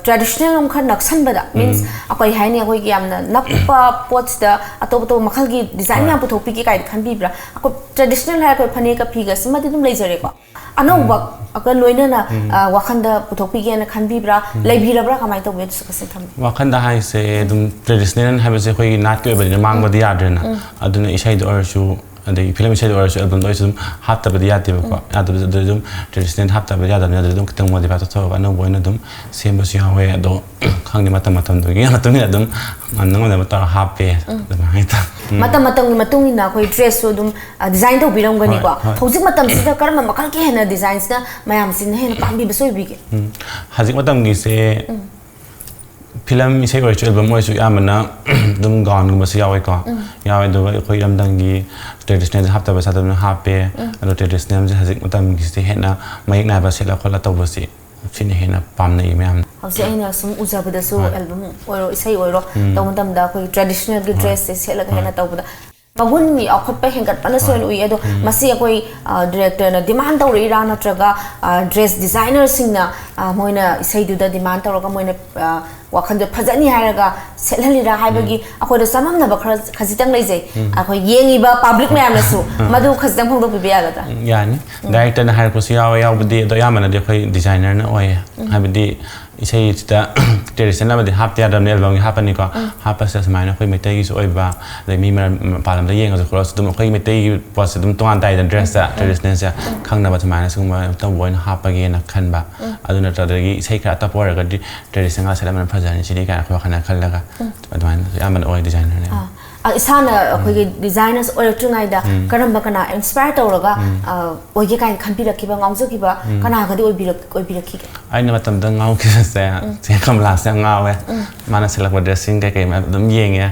ꯇ꯭ꯔꯦꯗꯤꯁꯅꯦꯜ ꯑꯃ ꯈꯔ ꯅꯛꯁꯟꯕꯗ, ꯃꯤꯟꯁ ꯑꯩꯈꯣꯏ ꯍꯥꯏꯅꯤ, ꯑꯩꯈꯣꯏꯒꯤ ꯌꯥꯝꯅ ꯅꯛꯄ ꯄꯣꯠꯁꯤꯗ ꯑꯇꯣꯞ ꯑꯇꯣꯞꯄ ꯃꯈꯜꯒꯤ ꯗꯤꯖꯥꯏꯟ ꯃꯌꯥꯝ ꯄꯨꯊꯣꯛꯄꯤꯒꯦ ꯀꯥꯏꯅ ꯈꯟꯕꯤꯕ꯭ꯔꯥ? ꯑꯩꯈꯣꯏ ꯇ꯭ꯔꯦꯗꯤꯁꯅꯦꯜ ꯍꯥꯏꯔꯒ ꯑꯩꯈꯣꯏ ꯐꯅꯦꯛꯀ ꯐꯤꯒ ꯁꯤꯃꯗꯤ ꯑꯗꯨꯝ ꯂꯩꯖꯔꯦꯀꯣ꯫ ꯑꯅꯧꯕꯒ ꯂꯣꯏꯅꯅ ꯋꯥꯈꯜꯗ ꯄꯨꯊꯣꯛꯄꯤꯒꯦꯅ ꯈꯟꯕꯤꯕ꯭ꯔꯥ, ꯂꯩꯕꯤꯔꯕ꯭ꯔꯥ, ꯀꯃꯥꯏꯅ ꯇꯧꯒꯦ? ꯑꯗꯨꯁꯨ ꯈꯔ ꯊꯝꯕꯤꯌꯨ꯫ ꯋꯥꯈꯜꯗ ꯍꯥꯏꯁꯦ ꯑꯗꯨꯝ ꯇ꯭ꯔꯦꯗꯤꯁꯅꯦꯜ ꯍꯥꯏꯕꯁꯦ ꯑꯩꯈꯣꯏꯒꯤ ꯅꯥꯠꯀꯤ ꯑꯣꯏꯕꯅꯤꯅ ꯃꯥꯡꯕꯗꯤ ꯌꯥꯗ꯭ꯔꯦꯅ꯫ ꯑꯗꯨꯅ ꯏꯁꯩꯗ ꯑꯣꯏꯔꯁꯨ, ꯑꯗꯒꯤ ꯐꯤꯂꯝ ꯏꯁꯩꯗ ꯑꯣꯏꯔꯁꯨ, ꯑꯦꯜꯕꯝꯗ ꯑꯣꯏꯔꯁꯨ ꯑꯗꯨꯝ ꯍꯥꯞꯇꯕꯗꯤ ꯌꯥꯗꯦꯕꯀꯣ꯫ ꯌꯥꯗꯕꯁꯦ ꯑꯗꯨ ꯑꯗꯨꯝ ꯇ꯭ꯔꯦꯗꯤꯁꯅꯦꯜ ꯍꯥꯞꯇꯕꯗꯤ ꯌꯥꯗꯕꯅꯤꯅ ꯑꯗꯨ ꯑꯗꯨꯝ ꯈꯤꯇꯪ ꯃꯣꯗꯤꯐꯥꯏ ꯇꯧꯊꯣꯛꯑꯒ ꯑꯅꯧꯕ ꯑꯣꯏꯅ ꯑꯗꯨꯝ ꯁꯦꯝꯕꯁꯨ ꯌꯥꯎꯋꯦ꯫ ꯑꯗꯣ ꯈꯪꯗꯦ, ꯃꯇꯝ ꯃꯇꯝꯗꯨꯒꯤ ꯃꯇꯨꯡ ꯏꯟꯅ ꯑꯗꯨꯝ ꯉꯝꯅ ꯉꯝꯅꯕ ꯇꯧꯔꯒ ꯍꯥꯞꯄꯦ꯫ ꯑꯗꯨꯃꯥꯏꯅ ꯇꯧ-, ꯎꯝ꯫ ꯃꯇꯝ ꯃꯇꯝꯒꯤ ꯃꯇꯨꯡ ꯏꯟꯅ ꯑꯩꯈꯣꯏ ꯗ꯭ꯔꯦꯁꯁꯨ ꯑꯗꯨꯝ ꯗꯤꯖꯥꯏꯟ ꯇꯧꯕꯤꯔꯝꯒꯅꯤꯀꯣ꯫ ꯍꯣꯏ, ꯍꯣꯏ꯫ ꯍꯧꯖꯤꯛ ꯃꯇꯝꯁꯤꯗ ꯀꯔꯝꯕ ꯃꯈꯜꯒꯤ ꯍꯦꯟꯅ ꯗꯤꯖꯥꯏꯟꯁꯤꯅ ꯃꯌꯥꯝꯁꯤꯅ ꯍꯦꯟꯅ ꯄꯥꯝꯕꯤꯕꯁꯨ ꯑꯣꯏꯕꯤꯒꯦ? ꯎꯝ, ꯍꯧꯖꯤꯛ ꯃꯇꯝꯒꯤꯁꯦ ꯐꯤꯂꯝ ꯏꯁꯩ ꯑꯣꯏꯔꯁꯨ, ꯑꯦꯜꯕꯝ ꯑꯣꯏꯔꯁꯨ, ꯑꯌꯥꯝꯕꯅ ꯑꯗꯨꯝ ꯒꯥꯎꯟꯒꯨꯝꯕꯁꯨ ꯌꯥꯎꯋꯦꯀꯣ꯫ ꯌꯥꯎꯋꯦ꯫ ꯑꯗꯨꯒ ꯑꯩꯈꯣꯏ ꯏꯔꯝꯗꯝꯒꯤ ꯇ꯭ꯔꯦꯗꯤꯁꯅꯦꯜꯁꯦ ꯍꯥꯞꯇꯕ ꯁꯥꯗꯕꯅ ꯍꯥꯞꯄꯦ꯫ ꯑꯗꯣ ꯇ꯭ꯔꯦꯗꯤꯁꯅꯦꯜꯁꯦ ꯍꯧꯖꯤꯛ ꯃꯇꯝꯒꯤꯁꯤꯗꯤ ꯍꯦꯟꯅ ꯃꯌꯦꯛ ꯅꯥꯏꯕ ꯁꯦꯠꯂ ꯈꯣꯠꯂ ꯇꯧꯕꯁꯤ, ꯁꯤꯅ ꯍꯦꯟꯅ ꯄꯥꯝꯅꯩ ꯃꯌꯥꯝꯅ꯫ ꯍꯧꯖꯤꯛ ꯑꯩꯅ ꯁꯨꯝ ꯎꯖꯕꯗꯁꯨ, ꯍꯣꯏ꯫ ꯑꯦꯜꯕꯝ ꯑꯣꯏꯔꯣ, ꯏꯁꯩ ꯑꯣꯏꯔꯣ, ꯎꯝ꯫ ꯇꯧꯕ ꯃꯇꯝꯗ ꯑꯩꯈꯣꯏꯒꯤ ꯇ꯭ꯔꯦꯗꯤꯁꯅꯦꯜꯒꯤ ꯍꯣꯏ꯫ ꯗ꯭ꯔꯦꯁꯁꯦ ꯁꯦꯠꯂꯒ ꯍꯣꯏ꯫ ꯍꯦꯟꯅ ꯇꯧꯕꯗ ꯃꯒꯨꯟ ꯌꯥꯎꯈꯠꯄ ꯍꯦꯟꯒꯠꯄꯅꯁꯨ ꯍꯣꯏ꯫ ꯍꯦꯟꯅ ꯎꯏ꯫ ꯑꯗꯣ ꯎꯝ꯫ ꯃꯁꯤ ꯑꯩꯈꯣꯏ ꯗꯤꯔꯦꯛꯇꯔꯅ ꯗꯤꯃꯥꯟ ꯇꯧꯔꯛꯏꯔꯥ, ꯅꯠꯇ꯭ꯔꯒ ꯗ꯭ꯔꯦꯁ ꯗꯤꯖꯥꯏꯅꯔꯁꯤꯡꯅ ꯃꯣꯏꯅ ꯏꯁꯩꯗꯨꯗ ꯗꯤꯃꯥꯟ ꯇꯧꯔꯒ ꯃꯣꯏꯅ ꯋꯥꯈꯜꯗꯣ ꯐꯖꯅꯤ ꯍꯥꯏꯔꯒ ꯁꯦꯠꯍꯜꯂꯤꯔꯥ ꯍꯥꯏꯕꯒꯤ ꯑꯩꯈꯣꯏꯗ ꯆꯃꯝꯅꯕ ꯈꯔ ꯈꯖꯤꯛꯇꯪ ꯂꯩꯖꯩ꯫ ꯑꯩꯈꯣꯏ ꯌꯦꯡꯉꯤꯕ ꯄꯕ꯭ꯂꯤꯛ ꯃꯌꯥꯝꯅꯁꯨ ꯃꯗꯨ ꯈꯖꯤꯛꯇꯪ ꯐꯣꯡꯗꯣꯛꯄꯤꯕ ꯌꯥꯒꯗ꯭ꯔꯥ? ꯎꯝ, ꯌꯥꯅꯤ꯫ ꯗꯥꯏꯔꯦꯛꯇꯔꯅ ꯍꯥꯏꯔꯛꯄꯁꯨ ꯌꯥꯎꯋꯦ, ꯌꯥꯎꯕꯗꯤ, ꯑꯗꯣ ꯑꯌꯥꯝꯕꯅꯗꯤ ꯑꯩꯈꯣꯏ ꯗꯤꯖꯥꯏꯅꯔꯅ ꯑꯣꯏꯌꯦ꯫ ꯍꯥꯏꯕꯗꯤ ꯏꯁꯩꯁꯤꯗ ꯇ꯭ꯔꯦꯗꯤꯁꯅꯦꯜ ꯑꯃꯗꯤ ꯍꯥꯞꯇ ꯌꯥꯗꯕꯅꯤ, ꯑꯦꯜꯕꯝꯒꯤ ꯍꯥꯞꯄꯅꯤꯀꯣ꯫ ꯍꯥꯞꯄꯁꯤꯗ ꯁꯨꯃꯥꯏꯅ ꯑꯩꯈꯣꯏ ꯃꯩꯇꯩꯒꯤꯁꯨ ꯑꯣꯏꯕ, ꯑꯗꯩ ꯃꯤ ꯃꯔꯝ-, ꯃꯄꯥꯟ ꯂꯝꯗ ꯌꯦꯡꯉꯁꯨ ꯈꯣꯠꯂꯁꯨ ꯑꯗꯨꯝ ꯑꯩꯈꯣꯏꯒꯤ ꯃꯩꯇꯩꯒꯤ ꯄꯣꯠꯁꯦ ꯑꯗꯨꯝ ꯇꯣꯉꯥꯟ ꯇꯥꯏꯗꯅ, ꯗ꯭ꯔꯦꯁꯇ, ꯇ꯭ꯔꯦꯗꯤꯁꯅꯦꯜꯁꯦ ꯈꯪꯅꯕ ꯑꯗꯨꯃꯥꯏꯅ ꯁꯤꯒꯨꯝꯕ ꯇꯧꯕ ꯑꯣꯏꯅ ꯍꯥꯞꯄꯒꯦꯅ ꯈꯟꯕ꯫ ꯑꯗꯨ ꯅꯠꯇ꯭ꯔꯒꯗꯤ ꯏꯁꯩ ꯈꯔ ꯑꯇꯞꯄ ꯑꯣꯏꯔꯒꯗꯤ ꯇ꯭ꯔꯦꯗꯤꯁꯅꯦꯜ ꯁꯦꯠꯂꯝꯕꯅ ꯐꯖꯔꯅꯤ ꯁꯤꯗꯤ ꯀꯥꯏꯅ ꯑꯩꯈꯣꯏ ꯋꯥꯈꯜꯅ ꯈꯜꯂꯒ ꯑꯗꯨꯃꯥꯏꯅ ꯑꯌꯥꯝꯕꯅ ꯑꯣꯏ ꯗꯤꯖꯥꯏꯅꯔꯅꯦ꯫ ꯑꯥ, ꯏꯁꯥꯅ ꯑꯩꯈꯣꯏꯒꯤ ꯗꯤꯖꯥꯏꯅꯔꯁ ꯑꯣꯏꯔꯛꯇ꯭ꯔꯤꯉꯩꯗ ꯀꯔꯝꯕ, ꯀꯅꯥ ꯏꯟꯁꯄꯥꯏꯌꯔ ꯇꯧꯔꯒ, ꯑ, ꯑꯣꯏꯒꯦ ꯀꯥꯏꯅ ꯈꯟꯕꯤꯔꯛꯈꯤꯕ, ꯉꯥꯎꯖꯈꯤꯕ ꯀꯅꯥꯒꯗꯤ ꯑꯣꯏꯕꯤꯔꯛ-, ꯑꯣꯏꯕꯤꯔꯛꯈꯤꯒꯦ? ꯑꯩꯅ ꯃꯇꯝꯗ ꯉꯥꯎꯈꯤꯕꯁꯦ ꯆꯦ ꯀꯃꯂꯥꯁꯦ ꯌꯥꯝ ꯉꯥꯎꯋꯦ꯫ ꯃꯥꯅ ꯁꯦꯠꯂꯛꯄ ꯗ꯭ꯔꯦꯁꯁꯤꯡ ꯀꯩꯀꯩ ꯃꯌꯥꯝ ꯑꯗꯨꯝ ꯌꯦꯡꯉꯦ꯫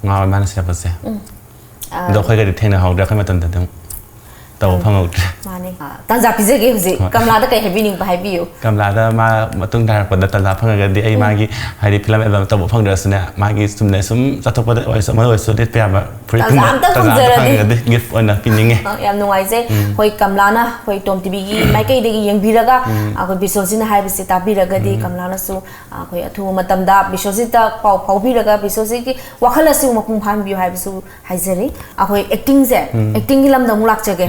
ꯉꯥꯎꯋꯦ ꯃꯥꯅ ꯁꯦꯠꯂꯛꯄꯁꯦ꯫ ꯑ, ꯑꯗꯣ ꯑꯩꯈꯣꯏꯒꯗꯤ ꯊꯦꯡꯅꯍꯧꯗ꯭ꯔꯦ ꯑꯩꯈꯣꯏ ꯃꯇꯝꯗꯗꯤ ꯑꯃꯨꯛ꯫ ꯇꯧꯕ ꯐꯪꯍꯧꯗ꯭ꯔꯦ꯫ ꯃꯥꯅꯦ꯫ ꯑ, ꯇꯥꯟꯖꯥ ꯄꯤꯖꯒꯦ ꯍꯧꯖꯤꯛ꯫ ꯍꯣꯏ꯫ ꯀꯃꯂꯥꯗ ꯀꯩ ꯍꯥꯏꯕꯤꯅꯤꯡꯕ ꯍꯥꯏꯕꯤꯌꯨ꯫ ꯀꯃꯂꯥꯗ ꯃꯥ ꯃꯇꯨꯡ ꯇꯥꯔꯛꯄꯗ ꯇꯥꯟꯖꯥ ꯐꯪꯉꯒꯗꯤ ꯑꯩ ꯃꯥꯒꯤ ꯍꯥꯏꯗꯤ ꯐꯤꯂꯝ ꯑꯦꯜꯕꯝ ꯇꯧꯕ ꯐꯪꯗ꯭ꯔꯁꯨꯅꯦ, ꯃꯥꯒꯤ ꯆꯨꯝꯅ ꯁꯨꯝ ꯆꯠꯊꯣꯛꯄꯗ ꯑꯣꯏꯔꯁꯨ ꯑꯃꯗ ꯑꯣꯏꯔꯁꯨ ꯂꯤꯠꯄ ꯌꯥꯕ ꯐꯨꯔꯤꯠ ꯇꯥꯟꯖꯥ ꯑꯝꯇ ꯇꯥꯟꯖꯥ ꯑꯝꯇ ꯐꯪꯖꯔꯗꯤ꯫ ꯐꯪꯉꯒꯗꯤ ꯒꯤꯐ ꯑꯣꯏꯅ ꯄꯤꯅꯤꯡꯉꯦ꯫ ꯑ, ꯌꯥꯝ ꯅꯨꯡꯉꯥꯏꯖꯩ꯫ ꯑꯩꯈꯣꯏ ꯀꯃꯂꯥꯅ ꯑꯩꯈꯣꯏ ꯇꯣꯝ ꯇꯤꯚꯤꯒꯤ ꯃꯥꯏꯀꯩꯗꯒꯤ ꯌꯦꯡꯕꯤꯔꯒ ꯑꯩꯈꯣꯏ ꯕꯤꯁꯣꯖꯤꯠꯅ ꯍꯥꯏꯕꯁꯤ ꯇꯥꯕꯤꯔꯒꯗꯤ ꯀꯃꯂꯥꯅꯁꯨ ꯑꯩꯈꯣꯏ ꯑꯊꯨꯕ ꯃꯇꯝꯗ ꯕꯤꯁꯣꯖꯤꯠꯇ ꯄꯥꯎ ꯐꯥꯎꯕꯤꯔꯒ ꯕꯤꯁꯣꯖꯤꯠꯀꯤ ꯋꯥꯈꯜ ꯑꯁꯤꯕꯨ ꯃꯄꯨꯡ ꯐꯥꯍꯟꯕꯤꯌꯨ ꯍꯥꯏꯕꯁꯨ ꯍꯥꯏꯖꯔꯤ꯫ ꯑꯩꯈꯣꯏ ꯑꯦꯛꯇꯤꯡꯁꯦ, ꯑꯦꯛꯇꯤꯡꯒꯤ ꯂꯝꯗ ꯑꯃꯨꯛ ꯂꯥꯛꯆꯒꯦ꯫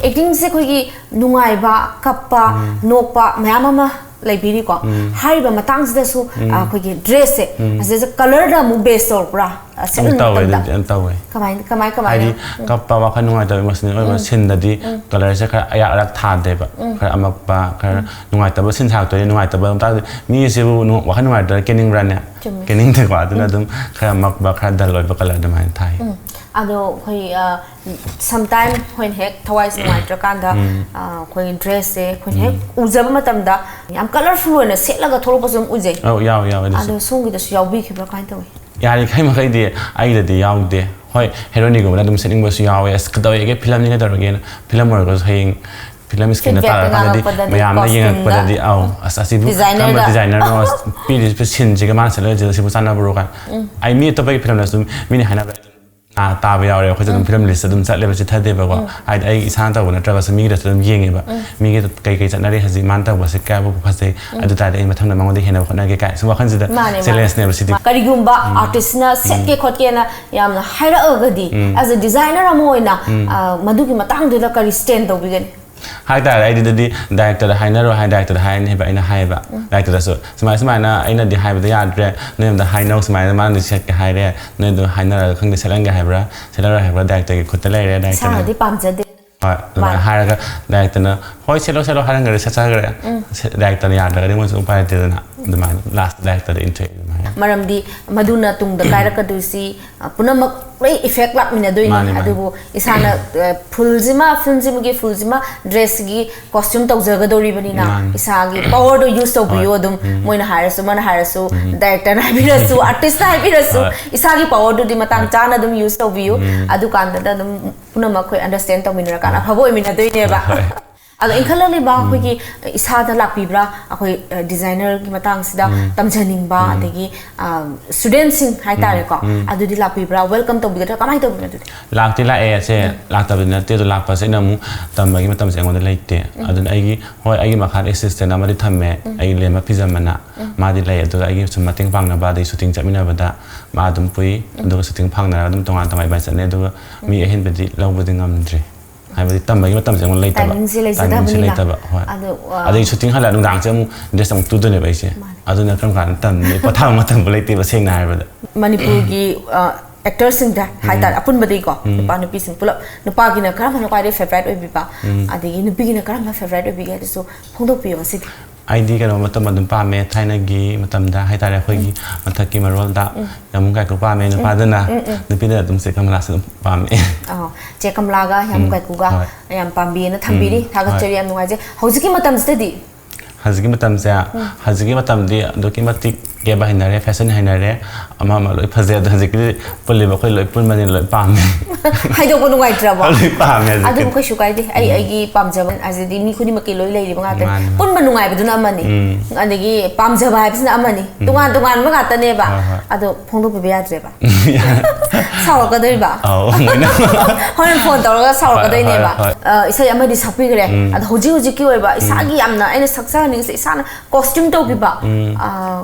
ꯑꯦꯛꯇꯤꯡꯁꯦ ꯑꯩꯈꯣꯏꯒꯤ ꯅꯨꯡꯉꯥꯏꯕ, ꯀꯞꯄ, ꯅꯣꯛꯄ ꯃꯌꯥꯝ ꯑꯃ ꯂꯩꯕꯤꯔꯤꯀꯣ꯫ ꯍꯥꯏꯔꯤꯕ ꯃꯇꯥꯡꯁꯤꯗꯁꯨ ꯑꯩꯈꯣꯏꯒꯤ ꯗ꯭ꯔꯦꯁꯁꯦ ꯑꯁꯤꯗ ꯀꯂꯔꯗ ꯑꯃꯨꯛ ꯕꯦꯁ ꯇꯧꯔꯛꯄ꯭ꯔꯥ? ꯑ, ꯑꯗꯨꯝ ꯁꯦꯠꯂꯨꯕ ꯇꯧꯋꯦ, ꯃꯇꯝꯗ ꯑꯗꯨꯗꯤ ꯑꯗꯨꯝ ꯇꯧꯋꯦ꯫ ꯀꯃꯥꯏ ꯀꯃꯥꯏ ꯍꯥꯏꯗꯤ ꯀꯃꯥꯏꯅ? ꯀꯞꯄ, ꯋꯥꯈꯜ ꯅꯨꯡꯉꯥꯏꯇꯕ, ꯏꯃꯣꯁꯅꯦꯜ ꯑꯣꯏꯕ ꯁꯤꯟꯗꯗꯤ ꯀꯂꯔꯁꯦ ꯈꯔ ꯑꯌꯥꯛ ꯑꯔꯥꯛ ꯊꯥꯗꯦꯕ꯫ ꯈꯔ ꯑꯃꯛꯄ, ꯈꯔ ꯅꯨꯡꯉꯥꯏꯇꯕ ꯁꯤꯟ ꯁꯥꯔꯛꯇꯣꯏꯅꯤ, ꯅꯨꯡꯉꯥꯏꯇꯕ ꯃꯇꯥꯡꯗ ꯃꯤꯁꯤꯕꯨ ꯅꯨꯡ- ꯋꯥꯈꯜ ꯅꯨꯡꯉꯥꯏꯇ꯭ꯔꯒ ꯀꯦꯅꯤꯡꯕ꯭ꯔꯥꯅꯦ? ꯆꯨꯝꯃꯦ꯫ ꯀꯦꯅꯤꯡꯗꯦꯀꯣ꯫ ꯑꯗꯨꯅ ꯑꯗꯨꯝ ꯈꯔ ꯑꯃꯛꯄ, ꯈꯔ ꯗꯜ ꯑꯣꯏꯕ ꯀꯂꯔ ꯑꯗꯨꯃꯥꯏꯅ ꯊꯥꯏ꯫ ꯑꯗꯣ ꯑꯩꯈꯣꯏ ꯁꯝꯇꯥꯏꯝ ꯑꯩꯈꯣꯏꯅ ꯍꯦꯛ ꯊꯋꯥꯏꯁꯦ ꯅꯨꯡꯉꯥꯏꯇ꯭ꯔꯀꯥꯟꯗ ꯑ, ꯑꯩꯈꯣꯏ ꯗ꯭ꯔꯦꯁꯁꯦ ꯑꯩꯈꯣꯏꯅ ꯍꯦꯛ ꯎꯖꯕ ꯃꯇꯝꯗ ꯌꯥꯝ ꯀꯂꯔꯐꯨꯜ ꯑꯣꯏꯅ ꯁꯦꯠꯂꯒ ꯊꯣꯛꯂꯛꯄꯁꯨ ꯑꯗꯨꯝ ꯎꯖꯩ꯫ ꯑꯧ, ꯌꯥꯎꯋꯦ, ꯌꯥꯎꯋꯦ ꯑꯗꯨꯁꯨ꯫ ꯑꯗꯣ ꯁꯣꯝꯒꯤꯗꯁꯨ ꯌꯥꯎꯕꯤꯈꯤꯕ꯭ꯔꯥ? ꯀꯃꯥꯏꯅ ꯇꯧꯏ? ꯌꯥꯔꯤꯈꯩ ꯃꯈꯩꯗꯤ ꯑꯩꯗꯗꯤ ꯌꯥꯎꯗꯦ꯫ ꯍꯣꯏ, ꯍꯦꯔꯣꯅꯤꯒꯨꯝꯕꯅ ꯑꯗꯨꯝ ꯁꯦꯠꯅꯤꯡꯕꯁꯨ ꯌꯥꯎꯋꯦ, "ꯑꯁ, ꯀꯗꯧꯋꯦꯒꯦ, ꯐꯤꯂꯝꯅꯤ ꯀꯩꯗꯧꯔꯒꯦꯅ?" ꯐꯤꯂꯝ ꯑꯣꯏꯔꯒꯁꯨ ꯍꯌꯦꯡ ꯐꯤꯂꯝ ꯁ꯭ꯀ꯭ꯔꯤꯟꯗ Feedbackꯇ ꯇꯥꯔꯀꯥꯟꯗꯗꯤ ꯉꯥꯡꯉꯛꯄꯗꯗꯤ, ꯃꯌꯥꯝꯅ costumeꯗ, ꯌꯦꯡꯉꯛꯄꯗꯗꯤ, "ꯑꯧ, ꯑꯁ, ꯑꯁꯤꯕꯨ Designerꯗ꯫ ꯀꯔꯝꯕ ꯗꯤꯖꯥꯏꯅꯔꯅꯣ? ꯑꯁ, ꯄꯤꯔꯤꯕ ꯁꯤꯟꯁꯤꯒ ꯃꯥꯅ ꯁꯦꯠꯂꯛꯏꯁꯤꯒ ꯁꯤꯕꯨ ꯆꯥꯟꯅꯕ꯭ꯔꯣ?" ꯀꯥꯏꯅ꯫ ꯑꯩ ꯃꯤ ꯑꯇꯣꯞꯄꯒꯤ ꯐꯤꯂꯝꯗꯁꯨ ꯑꯗꯨꯝ ꯃꯤꯅ ꯍꯥꯏꯅꯕ ꯑꯗꯨꯝ, ꯑꯥ, ꯇꯥꯕ ꯌꯥꯎꯔꯦ꯫ ꯑꯩꯈꯣꯏꯁꯨ ꯑꯗꯨꯝ ꯐꯤꯂꯝ ꯂꯤꯁꯇ ꯑꯗꯨꯝ ꯆꯠꯂꯦꯕ, ꯆꯤꯊꯗꯦꯕꯀꯣ꯫ ꯍꯥꯏꯗꯤ ꯑꯩ ꯏꯁꯥꯅ ꯇꯧꯕ ꯅꯠꯇ꯭ꯔꯒꯁꯨ ꯃꯤꯒꯤꯗꯁꯨ ꯑꯗꯨꯝ ꯌꯦꯡꯉꯦꯕ꯫ ꯃꯤꯒꯤ ꯀꯩ ꯀꯩ ꯆꯠꯅꯔꯤ ꯍꯧꯖꯤꯛ, ꯃꯥꯅ ꯇꯧꯕꯁꯦ ꯀꯌꯥꯕꯨ ꯐꯖꯩ, ꯑꯗꯨ ꯇꯥꯔꯗꯤ ꯑꯩ ꯃꯊꯪꯗ ꯃꯉꯣꯟꯗ ꯍꯦꯟꯅ ꯍꯣꯠꯅꯒꯦ ꯀꯥꯏ ꯁꯨꯝ ꯋꯥꯈꯜꯁꯤꯗ ꯃꯥꯅꯦ, ꯃꯥꯅꯦ꯫ ꯆꯦꯂꯦꯟꯖꯅꯦꯕ ꯁꯤꯗꯤ꯫ ꯀꯔꯤꯒꯨꯝꯕ ꯑꯥꯔꯇꯤꯁꯅ ꯁꯦꯠꯀꯦ ꯈꯣꯠꯀꯦꯅ ꯌꯥꯝꯅ ꯍꯥꯏꯔꯛꯑꯒꯗꯤ, as a designer ꯑꯃ ꯑꯣꯏꯅ, ꯑ, ꯃꯗꯨꯒꯤ ꯃꯇꯥꯡꯗꯨꯗ ꯀꯔꯤ ꯁ꯭ꯇꯦꯟ ꯇꯧꯕꯤꯒꯅꯤ? ꯍꯥꯏꯇꯥꯔꯦ, ꯑꯩꯗꯤ ꯑꯗꯨꯗꯤ ꯗꯥꯏꯔꯦꯛꯇꯔꯗ ꯍꯥꯏꯅꯔꯣ ꯍꯥꯏ, ꯗꯥꯏꯔꯦꯛꯇꯔꯗ ꯍꯥꯏꯔꯅꯤ ꯍꯥꯏꯕ ꯑꯩꯅ ꯍꯥꯏꯌꯦꯕ꯫ ꯗꯥꯏꯔꯦꯛꯇꯔꯗꯁꯨ ꯁꯨꯃꯥꯏ ꯁꯨꯃꯥꯏꯅ ꯑꯩꯅꯗꯤ ꯍꯥꯏꯕꯗ ꯌꯥꯗ꯭ꯔꯦ, ꯅꯣꯏ ꯑꯝꯇ ꯍꯥꯏꯅꯧ, ꯁꯨꯃꯥꯏꯅ ꯃꯥꯅꯗꯤ ꯁꯦꯠꯀꯦ ꯍꯥꯏꯔꯦ, ꯅꯣꯏ ꯑꯗꯨ ꯍꯥꯏꯅꯔꯒ ꯈꯪꯗꯦ ꯁꯦꯠꯍꯟꯒꯦ ꯍꯥꯏꯕ꯭ꯔꯥ ꯁꯦꯠꯍꯜꯂꯣꯏ ꯍꯥꯏꯕ꯭ꯔꯥ ꯗꯥꯏꯔꯦꯛꯇꯔꯒꯤ ꯈꯨꯠꯇ ꯂꯩꯔꯦ꯫ ꯗꯥꯏꯔꯦꯛꯇꯔꯅ ꯏꯁꯥꯅꯗꯤ ꯄꯥꯝꯖꯗꯦ꯫ ꯍꯣꯏ, ꯑꯗꯨꯃꯥꯏꯅ ꯃꯥꯅꯦ꯫ ꯍꯥꯏꯔꯒ ꯗꯥꯏꯔꯦꯛꯇꯔꯅ "ꯍꯣꯏ, ꯁꯦꯠꯂꯣ, ꯁꯦꯠꯂꯣ" ꯍꯥꯏꯔꯝꯒꯅꯤ, ꯁꯦꯠꯆꯈ꯭ꯔꯦ꯫ ꯁꯦ-, ꯗꯥꯏꯔꯦꯛꯇꯔꯅ ꯌꯥꯗ꯭ꯔꯒꯗꯤ ꯃꯣꯏꯁꯨ ꯎꯄꯥꯏ ꯂꯩꯇꯦꯗꯅ꯫ ꯑꯗꯨꯃꯥꯏꯅ ꯂꯥꯁ ꯗꯥꯏꯔꯦꯛꯇꯔꯗ ꯏꯟꯊꯣꯛꯑꯦ ꯑꯗꯨꯃꯥꯏꯅ꯫ ꯃꯔꯝꯗꯤ ꯃꯗꯨꯅ ꯇꯨꯡꯗ ꯀꯥꯏꯔꯛꯀꯗꯣꯏꯁꯤ, ꯑ, ꯄꯨꯝꯅꯃꯛ ꯂꯣꯏ effect ꯂꯥꯛꯃꯤꯟꯅꯗꯣꯏꯅꯤ꯫ ꯃꯥꯅꯦ, ꯃꯥꯅꯦ꯫ ꯑꯗꯨꯕꯨ ꯏꯁꯥꯅ, ꯑ, ꯐꯨꯜꯁꯤꯃ, ꯐꯤꯂꯝꯁꯤꯃꯒꯤ ꯐꯨꯜꯁꯤꯃ, ꯗ꯭ꯔꯦꯁꯁꯤꯒꯤ ꯀꯣꯁꯇ꯭ꯌꯨꯝ ꯇꯧꯖꯒꯗꯧꯔꯤꯕꯅꯤꯅ, ꯃꯥꯅꯦ꯫ ꯏꯁꯥꯒꯤ ꯄꯋꯔꯗꯣ ꯌꯨꯁ ꯇꯧꯕꯤꯌꯨ꯫ ꯍꯣꯏ꯫ ꯑꯗꯨꯝ ꯎꯝ꯫ ꯃꯣꯏꯅ ꯍꯥꯏꯔꯁꯨ, ꯑꯃꯅ ꯍꯥꯏꯔꯁꯨ, ꯎꯝ꯫ ꯗꯥꯏꯔꯦꯛꯇꯔꯅ ꯍꯥꯏꯕꯤꯔꯁꯨ, ꯑꯥꯔꯇꯤꯁꯅ ꯍꯥꯏꯕꯤꯔꯁꯨ, ꯍꯣꯏ꯫ ꯏꯁꯥꯒꯤ ꯄꯋꯔꯗꯨꯗꯤ ꯃꯇꯥꯡ ꯍꯣꯏ꯫ ꯆꯥꯅ ꯑꯗꯨꯝ ꯌꯨꯁ ꯇꯧꯕꯤꯌꯨ꯫ ꯎꯝ꯫ ꯑꯗꯨꯀꯥꯟꯗꯗ ꯑꯗꯨꯝ ꯄꯨꯝꯅꯃꯛ ꯑꯩꯈꯣꯏ ꯑꯟꯗꯔꯁ꯭ꯇꯦꯟ ꯇꯧꯃꯤꯟꯅꯔꯀꯥꯟꯗ ꯎꯝ꯫ ꯑꯐꯕ ꯑꯣꯏꯃꯤꯟꯅꯗꯣꯏꯅꯦꯕ꯫ ꯍꯣꯏ꯫ ꯑꯗꯣ ꯏꯟꯈꯠꯂꯛꯂꯤꯕ ꯎꯝ꯫ ꯑꯩꯈꯣꯏꯒꯤ ꯏꯁꯥꯗ ꯂꯥꯛꯄꯤꯕ꯭ꯔꯥ? ꯑꯩꯈꯣꯏ, ꯑ, ꯗꯤꯖꯥꯏꯅꯔꯒꯤ ꯃꯇꯥꯡꯁꯤꯗ ꯎꯝ꯫ ꯇꯝꯖꯅꯤꯡꯕ, ꯎꯝ꯫ ꯑꯗꯒꯤ, ꯑ, ꯁ꯭ꯇꯨꯗꯦꯟꯠꯁꯤꯡ ꯍꯥꯏꯇꯥꯔꯦꯀꯣ, ꯎꯝ꯫ ꯎꯝ꯫ ꯑꯗꯨꯗꯤ ꯂꯥꯛꯄꯤꯕ꯭ꯔꯥ? ꯋꯦꯜꯀꯝ ꯇꯧꯕꯤꯒꯗ꯭ꯔꯥ? ꯀꯃꯥꯏꯅ ꯇꯧꯕꯅꯣ ꯑꯗꯨꯗꯤ? ꯂꯥꯛꯇꯤ ꯂꯥꯛꯑꯦ꯫ ꯑꯁꯦ ꯎꯝ꯫ ꯂꯥꯛꯇꯕꯗꯤ ꯅꯠꯇꯦ, ꯑꯗꯣ ꯂꯥꯛꯄꯁꯦ ꯑꯩꯅ ꯑꯃꯨꯛ ꯇꯝꯕꯒꯤ ꯃꯇꯝꯁꯦ ꯑꯩꯉꯣꯟꯗ ꯂꯩꯇꯦ꯫ ꯎꯝ꯫ ꯑꯗꯨꯅ ꯑꯩꯒꯤ, ꯍꯣꯏ, ꯑꯩꯒꯤ ꯃꯈꯥꯗ ꯑꯦꯁꯤꯁꯇꯦꯟ ꯑꯃꯗꯤ ꯊꯝꯃꯦ, ꯎꯝ꯫ ꯑꯩꯒꯤ ꯂꯦꯝꯕ ꯐꯤꯖꯝ ꯑꯅ꯫ ꯎꯝ꯫ ꯃꯥꯗꯤ ꯂꯩ, ꯑꯗꯨꯒ ꯑꯩꯒꯤ ꯁꯨꯝ ꯃꯇꯦꯡ ꯄꯥꯡꯅꯕ, ꯑꯗꯩ ꯁꯨꯇꯤꯡ ꯆꯠꯃꯤꯟꯅꯕꯗ ꯃꯥ ꯑꯗꯨꯝ ꯄꯨꯏ꯫ ꯎꯝ꯫ ꯑꯗꯨꯒ ꯁꯨꯇꯤꯡ ꯐꯪꯅꯔꯒ ꯑꯗꯨꯝ ꯇꯣꯉꯥꯟ ꯇꯣꯉꯥꯟ ꯏꯕꯥꯅꯤ ꯆꯠꯅꯩ꯫ ꯑꯗꯨꯒ ꯃꯤ ꯎꯝ꯫ ꯑꯍꯦꯟꯕꯗꯤ ꯂꯧꯕꯗꯤ ꯉꯝꯗ꯭ꯔꯤ꯫ ꯍꯥꯏꯕꯗꯤ ꯇꯝꯕꯒꯤ ꯃꯇꯝꯁꯦ ꯑꯃꯨꯛ ꯂꯩꯇꯕ꯫ ꯇꯥꯏꯃꯤꯡꯁꯦ ꯇꯥꯏꯃꯤꯡꯁꯦ ꯂꯩꯖꯗꯕꯅꯤꯅ꯫ ꯂꯩꯇꯕ, ꯍꯣꯏ꯫ ꯑꯗꯣ, ꯑ, ꯑꯗꯩ ꯁꯨꯇꯤꯡ ꯍꯜꯂꯛꯑ ꯅꯨꯡꯗꯥꯡꯁꯦ ꯑꯃꯨꯛ ꯗ꯭ꯔꯦꯁ ꯑꯃꯨꯛ ꯇꯨꯗꯣꯏꯅꯦꯕ ꯑꯩꯁꯦ꯫ ꯃꯥꯅꯦ꯫ ꯑꯗꯨꯅ ꯀꯔꯝ ꯀꯥꯟꯗ ꯇꯝꯅꯤ? ꯄꯣꯊꯥꯕ ꯃꯇꯝꯕꯨ ꯂꯩꯇꯦꯕ, ꯁꯦꯡꯅ ꯍꯥꯏꯔꯕꯗ꯫ ꯃꯅꯤꯄꯨꯔꯒꯤ, ꯑ, ꯑꯦꯛꯇꯔꯁꯤꯡꯗ ꯎꯝ꯫ ꯍꯥꯏꯇꯥꯔꯦ, ꯑꯄꯨꯟꯕꯗꯩꯀꯣ, ꯎꯝ꯫ ꯅꯨꯄꯥ ꯅꯨꯄꯤꯁꯤꯡ ꯄꯨꯂꯞ, ꯅꯨꯄꯥꯒꯤꯅ ꯀꯔꯝꯕꯅ ꯈ꯭ꯋꯥꯏꯗꯒꯤ ꯐꯦꯚꯔꯥꯏꯠ ꯑꯣꯏꯕꯤꯕ? ꯎꯝ꯫ ꯑꯗꯒꯤ ꯅꯨꯄꯤꯒꯤꯅ ꯀꯔꯝꯕ ꯐꯦꯚꯔꯥꯏꯠ ꯑꯣꯏꯕꯤꯒꯦ? ꯑꯗꯨꯁꯨ ꯐꯣꯡꯗꯣꯛꯄꯤꯌꯣ ꯉꯁꯤꯗꯤ꯫ ꯑꯩꯗꯤ ꯀꯩꯅꯣ ꯃꯇꯝ ꯑꯗꯨꯝ ꯄꯥꯝꯃꯦ, ꯊꯥꯏꯅꯒꯤ ꯃꯇꯝꯗ ꯍꯥꯏꯇꯥꯔꯦ, ꯑꯩꯈꯣꯏꯒꯤ ꯎꯝ꯫ ꯃꯊꯛꯀꯤ ꯃꯔꯣꯜꯗ ꯎꯝ꯫ ꯌꯥꯝꯕꯨꯡ ꯀꯥꯏꯀꯨ ꯄꯥꯝꯃꯦ, ꯎꯝ꯫ ꯅꯨꯄꯥꯗꯅ꯫ ꯎꯝ, ꯎꯝ꯫ ꯅꯨꯄꯤꯗꯅ ꯑꯗꯨꯝ ꯆꯦ ꯀꯃꯂꯥꯁꯨ ꯑꯗꯨꯝ ꯄꯥꯝꯃꯦ꯫ ꯑꯣ, ꯆꯦ ꯀꯃꯂꯥꯒ ꯌꯥꯝꯕꯨꯡ ꯎꯝ, ꯀꯥꯏꯀꯨꯒ ꯍꯣꯏ꯫ ꯌꯥꯝ ꯄꯥꯝꯕꯤꯌꯦꯅ ꯊꯝꯕꯤꯔꯤ꯫ ꯎꯝ, ꯊꯥꯒꯠꯆꯔꯤ, ꯍꯣꯏ꯫ ꯌꯥꯝ ꯅꯨꯡꯉꯥꯏꯖꯩ꯫ ꯍꯧꯖꯤꯛꯀꯤ ꯃꯇꯝꯁꯤꯗꯗꯤ? ꯍꯧꯖꯤꯛꯀꯤ ꯃꯇꯝꯁꯦ, ꯎꯝ꯫ ꯍꯧꯖꯤꯛꯀꯤ ꯃꯇꯝꯗꯤ ꯑꯗꯨꯛꯀꯤ ꯃꯇꯤꯛ ꯀꯦꯕ ꯍꯩꯅꯔꯦ, ꯐꯦꯁꯟ ꯍꯩꯅꯔꯦ, ꯑꯃ ꯑꯃ ꯂꯣꯏ ꯐꯖꯩ꯫ ꯑꯗꯣ ꯍꯧꯖꯤꯛꯀꯤ ꯄꯨꯜꯂꯤꯕ ꯑꯩꯈꯣꯏ ꯂꯣꯏ ꯄꯨꯟꯕꯅꯤꯅ ꯂꯣꯏ ꯄꯥꯝꯃꯦ꯫ ꯍꯥꯏꯗꯣꯛꯄ ꯅꯨꯡꯉꯥꯏꯇ꯭ꯔꯕꯣ? ꯂꯣꯏ ꯄꯥꯝꯃꯦ ꯍꯧꯖꯤꯛꯀꯤ꯫ ꯑꯗꯨꯕꯨ ꯀꯩꯁꯨ ꯀꯥꯏꯗꯦ꯫ ꯑꯩ ꯎꯝ꯫ ꯑꯩꯒꯤ ꯄꯥꯝꯖꯕ, ꯍꯥꯏꯗꯤ ꯃꯤ ꯈꯨꯗꯤꯡꯃꯛꯀꯤ ꯂꯣꯏ ꯂꯩꯔꯤꯕ ꯉꯥꯛꯇꯅꯤ꯫ ꯃꯥꯅꯤ, ꯃꯥꯅꯤ꯫ ꯄꯨꯟꯕ ꯅꯨꯡꯉꯥꯏꯕꯗꯨꯅ ꯑꯃꯅꯤ꯫ ꯎꯝ꯫ ꯑꯗꯒꯤ ꯄꯥꯝꯖꯕ ꯍꯥꯏꯕꯁꯤꯅ ꯑꯃꯅꯤ꯫ ꯎꯝ꯫ ꯇꯣꯉꯥꯟ ꯇꯣꯉꯥꯟꯕ ꯉꯥꯛꯇꯅꯦꯕ꯫ ꯍꯣꯏ, ꯍꯣꯏ꯫ ꯑꯗꯣ ꯐꯣꯡꯗꯣꯛꯄꯤꯕ ꯌꯥꯗ꯭ꯔꯦꯕ꯫ ꯁꯥꯎꯔꯛꯀꯗꯣꯏꯕ? ꯑꯧ, ꯃꯣꯏꯅ꯫ ꯍꯣꯔꯦꯟ ꯐꯣꯟ ꯇꯧꯔꯒ ꯁꯥꯎꯔꯛꯀꯗꯣꯏꯅꯦꯕ꯫ ꯍꯣꯏ, ꯍꯣꯏ, ꯍꯣꯏ꯫ ꯑ, ꯏꯁꯩ ꯑꯃꯗꯤ ꯁꯛꯄꯤꯈ꯭ꯔꯦ꯫ ꯎꯝ꯫ ꯑꯗꯣ ꯍꯧꯖꯤꯛ ꯍꯧꯖꯤꯛꯀꯤ ꯑꯣꯏꯕ ꯎꯝ꯫ ꯏꯁꯥꯒꯤ ꯌꯥꯝꯅ ꯑꯩꯅ ꯁꯛꯆꯍꯟꯅꯤꯡꯉꯤꯁꯦ, ꯏꯁꯥꯅ ꯀꯣꯁꯇ꯭ꯌꯨꯝ ꯇꯧꯈꯤꯕ, ꯎꯝ꯫ ꯑ,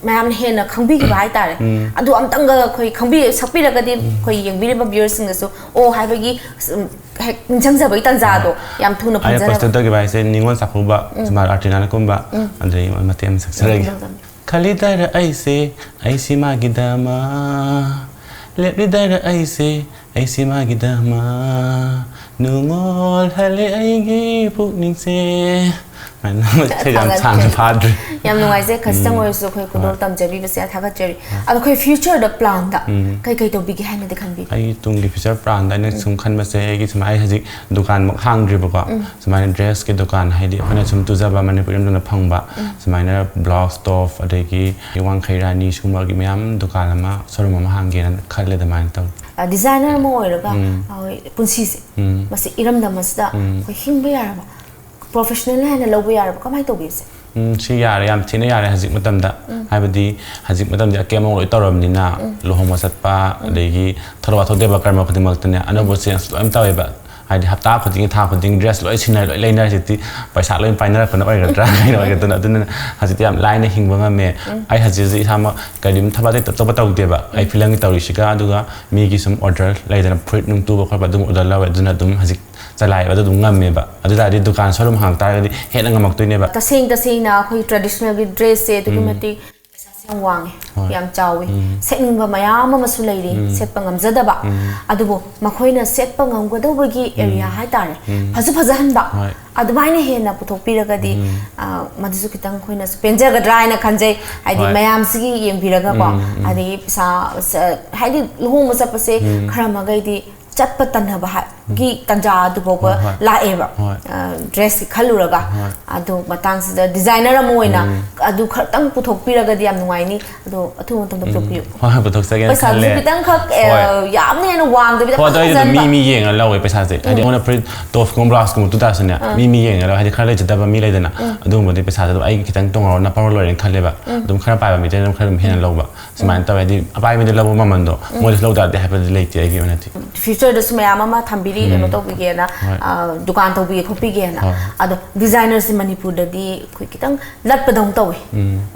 ꯃꯌꯥꯝꯅ ꯍꯦꯟꯅ ꯈꯪꯕꯤꯈꯤꯕ ꯍꯥꯏꯇꯥꯔꯦ꯫ ꯎꯝ꯫ ꯑꯗꯨ ꯑꯝꯇꯪꯒ ꯑꯩꯈꯣꯏ ꯈꯪꯕꯤ-, ꯁꯛꯄꯤꯔꯒꯗꯤ ꯎꯝ꯫ ꯑꯩꯈꯣꯏ ꯌꯦꯡꯕꯤꯔꯤꯕ ꯚ꯭ꯌꯨꯋꯔꯁꯤꯡꯗꯁꯨ, "ꯑꯣ" ꯍꯥꯏꯕꯒꯤ, ꯎꯝ, ꯍꯦꯛ ꯅꯤꯡꯁꯤꯡꯖꯕꯒꯤ ꯇꯥꯟꯖꯥꯗꯣ ꯑꯥ꯫ ꯌꯥꯝ ꯊꯨꯅ ꯑꯩꯅ ꯐꯪꯖꯅꯕ꯫ ꯀꯣꯁꯇ꯭ꯌꯨꯝ ꯇꯧꯈꯤꯕ ꯍꯥꯏꯁꯦ ꯅꯤꯉꯣꯜ ꯆꯥꯛꯀꯧꯕ, ꯎꯝ꯫ ꯁꯨꯃꯥꯏꯅ ꯑꯥꯔꯇꯤꯅꯥꯅ ꯀꯨꯝꯕ, ꯎꯝ꯫ ꯑꯗꯨꯗꯒꯤ ꯃꯇꯦꯛ ꯑꯃ ꯁꯛꯆꯔꯒꯦ꯫ ꯎꯝ, ꯎꯝ, ꯎꯝ꯫ ꯈꯜꯂꯤꯗꯥꯏꯔ ꯑꯩꯁꯦ, ꯑꯩꯁꯤ ꯃꯥꯒꯤꯗꯃꯛ꯫ ꯂꯦꯞꯂꯤꯗꯥꯏꯔ ꯑꯩꯁꯦ, ꯑꯩꯁꯤ ꯃꯥꯒꯤꯗꯃꯛ ꯅꯨꯡꯉꯣꯜꯍꯜꯂꯦ ꯑꯩꯒꯤ ꯄꯨꯛꯅꯤꯡꯁꯦ꯫ ꯁꯨꯃꯥꯏꯅ ꯏꯁꯩ ꯌꯥꯝ ꯁꯥꯡꯅ ꯐꯥꯗ꯭ꯔꯤ꯫ ꯌꯥꯝ ꯅꯨꯡꯉꯥꯏꯖꯩ꯫ ꯈꯖꯤꯛꯇꯪ ꯑꯣꯏꯔꯁꯨ ꯑꯩꯈꯣꯏ ꯈꯨꯗꯣꯜ ꯇꯝꯖꯕꯤꯕꯁꯦ ꯌꯥꯝ ꯊꯥꯒꯠꯆꯔꯤ꯫ ꯑꯗꯣ ꯑꯩꯈꯣꯏ ꯐ꯭ꯌꯨꯆꯔꯗ ꯄ꯭ꯂꯥꯟꯗ ꯀꯩ ꯀꯩ ꯇꯧꯕꯤꯒꯦ ꯍꯥꯏꯅꯗꯤ ꯈꯟꯕꯤ? ꯑꯩꯒꯤ ꯇꯨꯡꯒꯤ ꯐ꯭ꯌꯨꯆꯔ ꯄ꯭ꯂꯥꯟꯗ ꯑꯩꯅ ꯁꯨꯝ ꯈꯟꯕꯁꯦ, ꯑꯩꯒꯤ ꯁꯨꯃꯥꯏꯅ, ꯑꯩ ꯍꯧꯖꯤꯛ ꯗꯨꯀꯥꯟꯃꯛ ꯍꯥꯡꯗ꯭ꯔꯤꯕꯀꯣ, ꯁꯨꯃꯥꯏꯅ ꯗ꯭ꯔꯦꯁꯀꯤ ꯗꯨꯀꯥꯟ, ꯍꯥꯏꯗꯤ ꯑꯩꯈꯣꯏꯅ ꯁꯨꯝ ꯇꯨꯖꯕ ꯃꯅꯤꯄꯨꯔ ꯏꯔꯝꯗꯝꯗ ꯐꯪꯕ ꯁꯨꯃꯥꯏꯅ ꯕ꯭ꯂꯥꯎꯁ, ꯇꯣꯞ, ꯑꯗꯒꯤ ꯋꯥꯡꯈꯩ ꯔꯥꯅꯤ, ꯁꯤꯒꯨꯝꯕꯒꯤ ꯃꯌꯥꯝ ꯗꯨꯀꯥꯟ ꯑꯃ, ꯁꯣꯔꯨꯝ ꯑꯃ ꯍꯥꯡꯒꯦꯅ ꯈꯜꯂꯦ꯫ ꯑꯗꯨꯃꯥꯏꯅ ꯇꯧꯋꯤ꯫ ꯗꯤꯖꯥꯏꯅꯔ ꯑꯃ ꯑꯣꯏꯔꯒ ꯄꯨꯟꯁꯤꯁꯦ ꯃꯁꯤ ꯏꯔꯝꯗꯝ ꯑꯁꯤꯗ ꯑꯩꯈꯣꯏ ꯍꯤꯡꯕ ꯌꯥꯔꯕ, ꯄ꯭ꯔꯣꯐꯦꯁꯅꯦꯜ ꯍꯥꯏꯅ ꯂꯧꯕ ꯌꯥꯔꯕ, ꯀꯃꯥꯏꯅ ꯇꯧꯒꯦ ꯁꯦ? ꯎꯝ, ꯁꯤ ꯌꯥꯔꯦ, ꯌꯥꯝ ꯊꯤꯅ ꯌꯥꯔꯦ ꯍꯧꯖꯤꯛ ꯃꯇꯝꯗ꯫ ꯍꯥꯏꯕꯗꯤ ꯍꯧꯖꯤꯛ ꯃꯇꯝꯗꯤ ꯑꯀꯦ ꯑꯃꯧ ꯂꯣꯏ ꯇꯧꯔꯕꯅꯤꯅ, ꯂꯨꯍꯣꯡꯕ ꯆꯠꯄ, ꯑꯗꯒꯤ ꯊꯧꯗꯣꯛ ꯋꯥꯊꯣꯛ ꯗꯦꯕ ꯀꯔꯃ ꯈꯨꯗꯤꯡꯃꯛꯇꯅꯦ ꯑꯅꯧꯕ ꯆꯦꯟꯖ ꯂꯣꯏ ꯇꯧꯋꯦꯕ꯫ ꯍꯥꯏꯗꯤ ꯍꯞꯇꯥ ꯈꯨꯗꯤꯡꯒꯤ, ꯊꯥ ꯈꯨꯗꯤꯡꯒꯤ ꯗ꯭ꯔꯦꯁ ꯂꯣꯏ ꯁꯤꯟꯅꯔꯦ, ꯂꯣꯏ ꯂꯩꯅꯔꯦ꯫ ꯍꯧꯖꯤꯛꯇꯤ ꯄꯩꯁꯥ ꯂꯣꯏ ꯄꯥꯏꯅꯔꯛꯄꯅ ꯑꯣꯏꯒꯗ꯭ꯔꯥ, ꯀꯩꯅꯣ ꯑꯣꯏꯒꯗ꯭ꯔꯥ, ꯑꯗꯨꯅ ꯍꯧꯖꯤꯛꯇꯤ ꯌꯥꯝ ꯂꯥꯏꯅ ꯍꯤꯡꯕ ꯉꯝꯃꯦ꯫ ꯑꯩ ꯍꯧꯖꯤꯛ ꯍꯧꯖꯤꯛ ꯏꯁꯥꯃꯛ ꯀꯔꯤꯝ ꯊꯕꯛ ꯑꯇꯩ ꯑꯇꯣꯞꯄ ꯇꯧꯗꯦꯕ꯫ ꯑꯩ ꯐꯤꯂꯝꯒꯤ ꯇꯧꯔꯤꯁꯤꯒ, ꯑꯗꯨꯒ ꯃꯤꯒꯤ ꯁꯨꯝ ꯑꯣꯔꯗꯔ ꯂꯩꯗꯅ, ꯐꯨꯔꯤꯠ ꯅꯨꯡ ꯇꯨꯕ ꯈꯣꯠꯄ ꯑꯗꯨꯝ ꯑꯣꯔꯗꯔ ꯂꯧꯋꯦ꯫ ꯑꯗꯨꯅ ꯑꯗꯨꯝ ꯍꯧꯖꯤꯛ ꯆꯂꯥꯏꯕ ꯑꯗꯨ ꯑꯗꯨꯝ ꯉꯝꯃꯦꯕ꯫ ꯑꯗꯨ ꯇꯥꯔꯗꯤ ꯗꯨꯀꯥꯟ ꯁꯣꯔꯨꯝ ꯍꯥꯡ ꯇꯥꯔꯒꯗꯤ ꯍꯦꯟꯅ ꯉꯝꯃꯛꯇꯣꯏꯅꯦꯕ꯫ ꯇꯁꯦꯡ ꯇꯁꯦꯡꯅ ꯑꯩꯈꯣꯏ ꯇ꯭ꯔꯦꯗꯤꯁꯅꯦꯜꯒꯤ ꯗ꯭ꯔꯦꯁꯁꯦ ꯑꯗꯨꯛꯀꯤ ꯃꯇꯤꯛ ꯄꯩꯁꯥꯁꯦ ꯌꯥꯝ ꯋꯥꯡꯉꯦ, ꯍꯣꯏ꯫ ꯌꯥꯝ ꯆꯥꯎꯋꯤ꯫ ꯁꯦꯠꯅꯤꯡꯕ ꯃꯌꯥꯝ ꯑꯃꯁꯨ ꯂꯩꯔꯤ, ꯁꯦꯠꯄ ꯉꯝꯖꯗꯕ꯫ ꯑꯗꯨꯕꯨ ꯃꯈꯣꯏꯅ ꯁꯦꯠꯄ ꯉꯝꯒꯗꯧꯕꯒꯤ ꯑꯦꯔꯤꯌꯥ ꯍꯥꯏꯇꯥꯔꯦ, ꯐꯁꯨ ꯐꯖꯍꯟꯕ꯫ ꯍꯣꯏ꯫ ꯑꯗꯨꯃꯥꯏꯅ ꯍꯦꯟꯅ ꯄꯨꯊꯣꯛꯄꯤꯔꯒꯗꯤ, ꯑ, ꯃꯗꯨꯁꯨ ꯈꯤꯇꯪ ꯑꯩꯈꯣꯏꯅꯁꯨ ꯄꯦꯟꯖꯒꯗ꯭ꯔꯥ ꯍꯥꯏꯅ ꯈꯟꯖꯩ꯫ ꯍꯥꯏꯗꯤ ꯍꯣꯏ꯫ ꯃꯌꯥꯝꯁꯤꯒꯤ ꯌꯦꯡꯕꯤꯔꯒꯀꯣ, ꯑꯗꯒꯤ ꯄꯩꯁꯥ, ꯁ-, ꯍꯥꯏꯗꯤ ꯂꯨꯍꯣꯡꯕ ꯆꯠꯄꯁꯦ ꯈꯔ ꯃꯈꯩꯗꯤ ꯆꯠꯄ ꯇꯟꯅꯕ ꯍꯥꯏ-, ꯒꯤ ꯇꯟꯖꯥ ꯑꯗꯨꯐꯥꯎꯕ ꯍꯣꯏ, ꯍꯣꯏ꯫ ꯂꯥꯛꯑꯦꯕ꯫ ꯍꯣꯏ꯫ ꯑ, ꯗ꯭ꯔꯦꯁꯀꯤ ꯈꯜꯂꯨꯔꯒ꯫ ꯍꯣꯏ꯫ ꯑꯗꯨ ꯃꯇꯥꯡꯁꯤꯗ ꯗꯤꯖꯥꯏꯅꯔ ꯑꯃ ꯑꯣꯏꯅ ꯑꯗꯨ ꯈꯛꯇꯪ ꯄꯨꯊꯣꯛꯄꯤꯔꯒꯗꯤ ꯌꯥꯝ ꯅꯨꯡꯉꯥꯏꯅꯤ꯫ ꯑꯗꯣ ꯑꯊꯨꯕ ꯃꯇꯝꯗ ꯄꯨꯊꯣꯛꯄꯤꯌꯨ꯫ ꯍꯣꯏ, ꯍꯣꯏ, ꯄꯨꯊꯣꯛꯆꯒꯦꯅ ꯄꯩꯁꯥꯗꯨꯁꯨ ꯈꯜꯂꯦ꯫ ꯈꯤꯇꯪꯈꯛ, ꯑ, ꯍꯣꯏ꯫ ꯌꯥꯝꯅ ꯍꯦꯟꯅ ꯋꯥꯡꯗꯕꯤꯗ ꯍꯣꯏ, ꯑꯗꯣ ꯑꯩꯗꯤ ꯑꯗꯨꯝ ꯃꯤ, ꯐꯖꯍꯟꯕ꯫ ꯃꯤ ꯌꯦꯡꯉ ꯂꯧꯋꯦ ꯄꯩꯁꯥꯁꯦ꯫ ꯍꯥꯏꯗꯤ ꯑꯩꯉꯣꯟꯗ ꯐꯨꯔꯤꯠ, ꯇꯣꯞꯁꯀꯨꯝꯕ, ꯕ꯭ꯂꯥꯎꯁꯀꯨꯝꯕ ꯇꯨ ꯇꯥꯔꯁꯨꯅꯦ, ꯃꯤ, ꯃꯤ ꯌꯦꯡꯉ ꯂꯧꯋꯦ꯫ ꯍꯥꯏꯗꯤ ꯈꯔ ꯂꯩꯖꯗꯕ ꯃꯤ ꯂꯩꯗꯅ, ꯑꯗꯨꯒꯨꯝꯕꯗꯤ ꯄꯩꯁꯥꯗꯣ ꯑꯗꯨꯝ ꯑꯩꯒꯤ ꯈꯤꯇꯪ ꯇꯣꯡꯍꯧꯔ ꯅꯞꯍꯧꯔ ꯂꯣꯏꯔꯦꯅ ꯈꯜꯂꯦꯕ꯫ ꯑꯗꯨꯝ ꯈꯔ ꯄꯥꯏꯕ ꯃꯤꯗꯩ ꯑꯗꯨꯝ ꯈꯔ ꯑꯗꯨꯝ ꯍꯦꯟꯅ ꯂꯧꯕ꯫ ꯁꯨꯃꯥꯏꯅ ꯇꯧꯋꯦ꯫ ꯍꯥꯏꯗꯤ ꯑꯄꯥꯏꯕ ꯃꯤꯗ ꯂꯧꯕ ꯃꯃꯜꯗꯣ ꯃꯣꯏꯗꯁꯨ ꯂꯧ ꯇꯥꯔꯗꯤ ꯍꯥꯏꯕꯗꯤ ꯂꯩꯇꯦ ꯑꯩꯒꯤ ꯑꯣꯏꯅꯗꯤ꯫ ꯐ꯭ꯌꯨꯆꯔꯗꯁꯨ ꯃꯌꯥꯝ ꯑꯃ ꯊꯝꯕꯤꯔꯤ, ꯀꯩꯅꯣ ꯇꯧꯕꯤꯒꯦꯅ, ꯍꯣꯏ꯫ ꯑ, ꯗꯨꯀꯥꯟ ꯇꯧꯕꯤꯒꯦ ꯈꯣꯠꯄꯤꯒꯦꯅ꯫ ꯍꯣꯏ꯫ ꯑꯗꯣ ꯗꯤꯖꯥꯏꯅꯔꯁꯦ ꯃꯅꯤꯄꯨꯔꯗꯗꯤ ꯑꯩꯈꯣꯏ ꯈꯤꯇꯪ ꯂꯠꯄꯗꯧꯅ ꯇꯧꯋꯦ꯫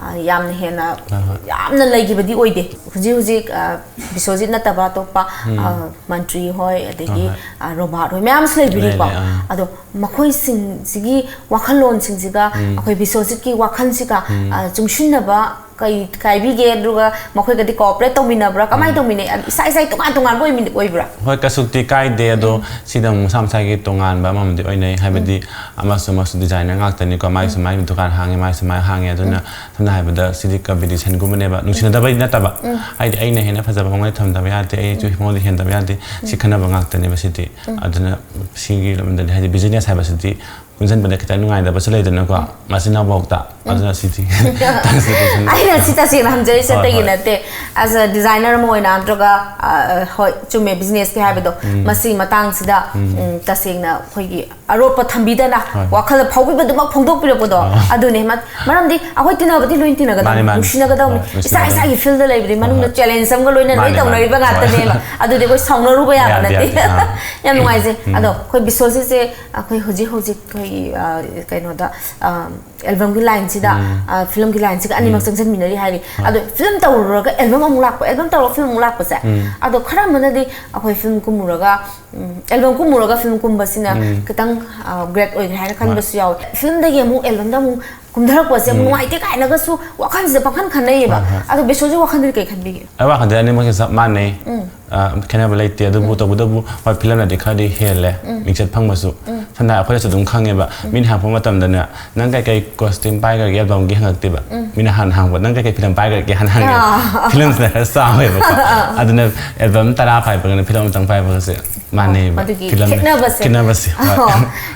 ꯑ, ꯌꯥꯝꯅ ꯍꯦꯟꯅ, ꯍꯣꯏ, ꯍꯣꯏ꯫ ꯌꯥꯝꯅ ꯂꯩꯈꯤꯕꯗꯤ ꯑꯣꯏꯗꯦ꯫ ꯍꯧꯖꯤꯛ ꯍꯧꯖꯤꯛ, ꯑ, ꯕꯤꯁ꯭ꯋꯖꯤꯠ ꯅꯠꯇꯕ ꯑꯇꯣꯞꯄ, ꯑ, ꯃꯟꯇ꯭ꯔꯤ ꯍꯣꯏ, ꯑꯗꯒꯤ, ꯍꯣꯏ, ꯍꯣꯏ꯫ ꯑ, ꯔꯣꯕꯥꯔꯠ ꯍꯣꯏ ꯃꯌꯥꯝꯁꯨ ꯂꯩꯕꯤꯔꯤꯀꯣ꯫ ꯂꯩ, ꯂꯩ, ꯑꯥ꯫ ꯑꯗꯣ ꯃꯈꯣꯏꯁꯤꯡꯁꯤꯒꯤ ꯋꯥꯈꯜꯂꯣꯟꯁꯤꯡꯁꯤꯒ ꯑꯩꯈꯣꯏ ꯕꯤꯁ꯭ꯋꯖꯤꯠꯀꯤ ꯋꯥꯈꯜꯁꯤꯒ, ꯑ, ꯆꯨꯡꯁꯤꯟꯅꯕ ꯀꯩ ꯀꯥꯏꯕꯤꯒꯦ? ꯑꯗꯨꯒ ꯃꯈꯣꯏꯒꯗꯤ ꯀꯣꯑꯣꯄꯔꯦꯠ ꯇꯧꯃꯤꯟꯅꯕ꯭ꯔꯥ? ꯀꯃꯥꯏꯅ ꯇꯧꯃꯤꯟꯅꯩ? ꯏꯁꯥ ꯏꯁꯥꯒꯤ ꯇꯣꯉꯥꯟ ꯇꯣꯉꯥꯟꯕ ꯑꯣꯏꯃꯤꯟ- ꯑꯣꯏꯕ꯭ꯔꯥ? ꯍꯣꯏ, ꯀꯩꯁꯨꯛꯇꯤ ꯀꯥꯏꯗꯦ꯫ ꯑꯗꯣ ꯁꯤꯗ ꯑꯃꯨꯛ ꯃꯁꯥ ꯃꯁꯥꯒꯤ ꯇꯣꯉꯥꯟꯕ ꯑꯃꯃꯝꯗꯤ ꯑꯣꯏꯅꯩ꯫ ꯍꯥꯏꯕꯗꯤ ꯑꯃꯁꯨ ꯑꯃꯁꯨ ꯗꯤꯖꯥꯏꯅꯔ ꯉꯥꯛꯇꯅꯤꯀꯣ, ꯃꯥꯒꯤꯁꯨ ꯃꯥꯒꯤ ꯗꯨꯀꯥꯟ ꯍꯥꯡꯉꯦ, ꯃꯥꯒꯤꯁꯨ ꯃꯥꯒꯤ ꯍꯥꯡꯉꯦ꯫ ꯑꯗꯨꯅ ꯁꯝꯅ ꯍꯥꯏꯔꯕꯗ ꯁꯤꯗꯤ ꯀꯝꯄꯤꯇꯤꯁꯟꯒꯨꯝꯕꯅꯦꯕ, ꯅꯨꯡꯁꯤꯅꯗꯕꯩ ꯅꯠꯇꯕ꯫ ꯍꯥꯏꯗꯤ ꯑꯩꯅ ꯍꯦꯟꯅ ꯐꯖꯕ ꯃꯉꯣꯟꯗ ꯊꯝꯗꯕ ꯌꯥꯗꯦ, ꯑꯩꯁꯨ ꯃꯉꯣꯟꯗ ꯍꯦꯟꯗꯕ ꯌꯥꯗꯦ꯫ ꯁꯤ ꯈꯟꯅꯕ ꯉꯥꯛꯇꯅꯦꯕ ꯁꯤꯗꯤ꯫ ꯑꯗꯨꯅ ꯁꯤꯒꯤ ꯂꯝꯗꯗꯤ, ꯍꯥꯏꯗꯤ ꯕꯤꯖꯤꯅꯦꯁ ꯍꯥꯏꯕꯁꯤꯗꯤ ꯄꯨꯟꯁꯤꯟꯕꯗ ꯈꯤꯇꯪ ꯅꯨꯡꯉꯥꯏꯇꯕꯁꯨ ꯂꯩꯗꯅꯀꯣ, ꯃꯆꯤꯟ ꯃꯅꯥꯎꯐꯥꯎꯗ꯫ ꯑꯗꯨꯅ ꯁꯤꯗꯤ ꯇꯥꯡꯁꯤꯜꯂꯛꯄꯁꯨ ꯅꯠꯇꯦ꯫ ꯑꯩꯅ ꯁꯤ ꯇꯁꯦꯡꯅ ꯍꯝꯖꯔꯤꯁꯦ ꯍꯣꯏ, ꯑꯇꯩꯒꯤ ꯍꯣꯏ꯫ ꯅꯠꯇꯦ꯫ ꯑꯦꯁ ꯑ ꯗꯤꯖꯥꯏꯅꯔ ꯑꯃ ꯑꯣꯏꯅ ꯅꯠꯇ꯭ꯔꯒ, ꯑ, ꯍꯣꯏ, ꯆꯨꯝꯃꯦ, ꯕꯤꯖꯤꯅꯦꯁꯀꯤ ꯍꯥꯏꯕꯗꯣ, ꯃꯁꯤꯒꯤ ꯃꯇꯥꯡꯁꯤꯗ, ꯎꯝ, ꯇꯁꯦꯡꯅ ꯑꯩꯈꯣꯏꯒꯤ ꯑꯔꯣꯞꯄ ꯊꯝꯕꯤꯗꯅ, ꯍꯣꯏ, ꯍꯣꯏ꯫ ꯋꯥꯈꯜꯗ ꯐꯥꯎꯕꯤꯕꯗꯨꯃꯛ ꯐꯣꯡꯗꯣꯛꯄꯤꯔꯛꯄꯗꯣ꯫ ꯑꯥ꯫ ꯑꯗꯨꯅꯦ ꯃ- ꯃꯔꯝꯗꯤ ꯑꯩꯈꯣꯏ ꯇꯤꯟꯅꯕꯗꯤ ꯂꯣꯏꯅ ꯇꯤꯟꯅꯒꯗꯕꯅꯤ, ꯃꯥꯅꯦ, ꯃꯥꯅꯦ꯫ ꯅꯨꯡꯁꯤꯅꯒꯗꯕꯅꯤ, ꯍꯣꯏ, ꯏꯁꯥ ꯅꯨꯡꯁꯤꯅꯒꯗꯕꯅꯤ꯫ ꯏꯁꯥꯒꯤ ꯐꯤꯜꯗ ꯂꯩꯕꯗꯤ ꯃꯅꯨꯡꯗ ꯍꯣꯏ꯫ ꯆꯦꯂꯦꯟꯖ ꯑꯃꯒ ꯂꯣꯏꯅ ꯂꯣꯏ ꯃꯥꯅꯦ, ꯃꯥꯅꯦ꯫ ꯇꯧꯅꯔꯤꯕ ꯉꯥꯛꯇꯅꯦꯕ꯫ ꯑꯗꯨꯗꯤ ꯑꯩꯈꯣꯏ ꯁꯥꯎꯅꯔꯨꯕ ꯌꯥꯕ ꯌꯥꯗꯦ, ꯅꯠꯇꯦ꯫ ꯌꯥꯗꯦ꯫ ꯑꯥ꯫ ꯌꯥꯝ ꯅꯨꯡꯉꯥꯏꯖꯩ꯫ ꯑꯗꯣ ꯑꯩꯈꯣꯏ ꯕꯤꯁꯣꯖꯤꯠꯁꯦ ꯑꯩꯈꯣꯏ ꯍꯧꯖꯤꯛ ꯍꯧꯖꯤꯛ ꯑꯩꯈꯣꯏꯒꯤ, ꯑ, ꯀꯩꯅꯣꯗ, ꯑ, ꯑꯦꯜꯕꯝꯒꯤ ꯂꯥꯏꯟꯁꯤꯗ, ꯑ, ꯐꯤꯂꯝꯒꯤ ꯂꯥꯏꯟꯁꯤꯒ ꯑꯅꯤꯃꯛ ꯆꯪꯁꯤꯟꯃꯤꯟꯅꯔꯤ ꯍꯥꯏꯔꯤ꯫ ꯑꯗꯣ ꯐꯤꯂꯝ ꯇꯧꯔꯨꯔꯒ ꯑꯦꯜꯕꯝ ꯑꯃꯨꯛ ꯂꯥꯛꯄ, ꯑꯦꯜꯕꯝ ꯇꯧꯔꯒ ꯐꯤꯂꯝ ꯑꯃꯨꯛ ꯂꯥꯛꯄꯁꯦ, ꯑꯗꯣ ꯈꯔ ꯑꯃꯅꯗꯤ ꯑꯩꯈꯣꯏ ꯐꯤꯂꯝ ꯀꯨꯝꯃꯨꯔꯒ, ꯎꯝ, ꯑꯦꯜꯕꯝ ꯀꯨꯝꯃꯨꯔꯒ ꯐꯤꯂꯝ ꯀꯨꯝꯕꯁꯤꯅ ꯈꯤꯇꯪ, ꯑ, ꯒ꯭ꯔꯦꯠ ꯑꯣꯏꯈ꯭ꯔꯦ ꯍꯥꯏꯅ ꯈꯟꯕꯁꯨ ꯌꯥꯎꯋꯦ꯫ ꯐꯤꯂꯝꯗꯒꯤ ꯑꯃꯨꯛ ꯑꯦꯜꯕꯝꯗ ꯑꯃꯨꯛ ꯀꯨꯝꯊꯔꯛꯄꯁꯦ ꯌꯥꯝ ꯅꯨꯡꯉꯥꯏꯇꯦ ꯀꯥꯏꯅꯒꯁꯨ ꯋꯥꯈꯜꯁꯤꯗ ꯄꯪꯈꯟ ꯈꯟꯅꯩꯌꯦꯕ꯫ ꯍꯣꯏ, ꯍꯣꯏ꯫ ꯑꯗꯣ ꯕꯤꯁꯣꯖꯤꯠ ꯋꯥꯈꯜꯗꯗꯤ ꯀꯩ ꯈꯟꯕꯤꯒꯦ? ꯑꯩ ꯋꯥꯈꯜꯗꯗꯤ ꯑꯅꯤꯃꯛꯁꯦ ꯆꯞ ꯃꯥꯟꯅꯩ꯫ ꯑ, ꯈꯦꯠꯅꯕ ꯂꯩꯇꯦ꯫ ꯑꯗꯨꯕꯨ ꯇꯧꯕꯇꯕꯨ ꯍꯣꯏ, ꯐꯤꯂꯝꯅꯗꯤ ꯈꯔꯗꯤ ꯍꯦꯜꯂꯦ ꯃꯤꯡꯆꯠ ꯐꯪꯕꯁꯨ꯫ ꯁꯝꯅ ꯍꯥꯏꯔꯕꯗ ꯑꯩꯈꯣꯏꯅꯁꯨ ꯑꯗꯨꯝ ꯈꯪꯉꯦꯕ, ꯃꯤꯅ ꯍꯪꯉꯛꯄ ꯃꯇꯝꯗꯅꯦ, "ꯅꯪ ꯀꯩꯀꯩ ꯀꯣꯁꯇ꯭ꯌꯨꯝ ꯄꯥꯏꯈ꯭ꯔꯒꯦ ꯑꯦꯜꯕꯝꯒꯤ?" ꯍꯪꯉꯛꯇꯦꯕ꯫ ꯃꯤꯅ ꯍꯥꯟꯅ ꯍꯪꯕ, "ꯅꯪ ꯀꯩꯀꯩ ꯐꯤꯂꯝ ꯄꯥꯏꯈ꯭ꯔꯒꯦ?" ꯍꯥꯟꯅ ꯍꯪꯉꯦꯕ꯫ ꯑꯥ꯫ ꯐꯤꯂꯝꯁꯤꯅ ꯈꯔ ꯆꯥꯎꯋꯦꯕꯀꯣ꯫ ꯑꯗꯨꯅ ꯑꯦꯜꯕꯝ ꯇꯔꯥ ꯄꯥꯏꯕꯒꯅ ꯐꯤꯂꯝ ꯑꯃꯇꯪ ꯄꯥꯏꯕꯒꯁꯦ ꯃꯥꯟꯅꯩꯌꯦꯕ꯫ ꯑꯗꯨꯒꯤ ꯐꯤꯂꯝ ꯈꯦꯠꯅꯕꯁꯦ꯫ ꯈꯦꯠꯅꯕꯁꯦ, ꯍꯣꯏ꯫ ꯑꯣ,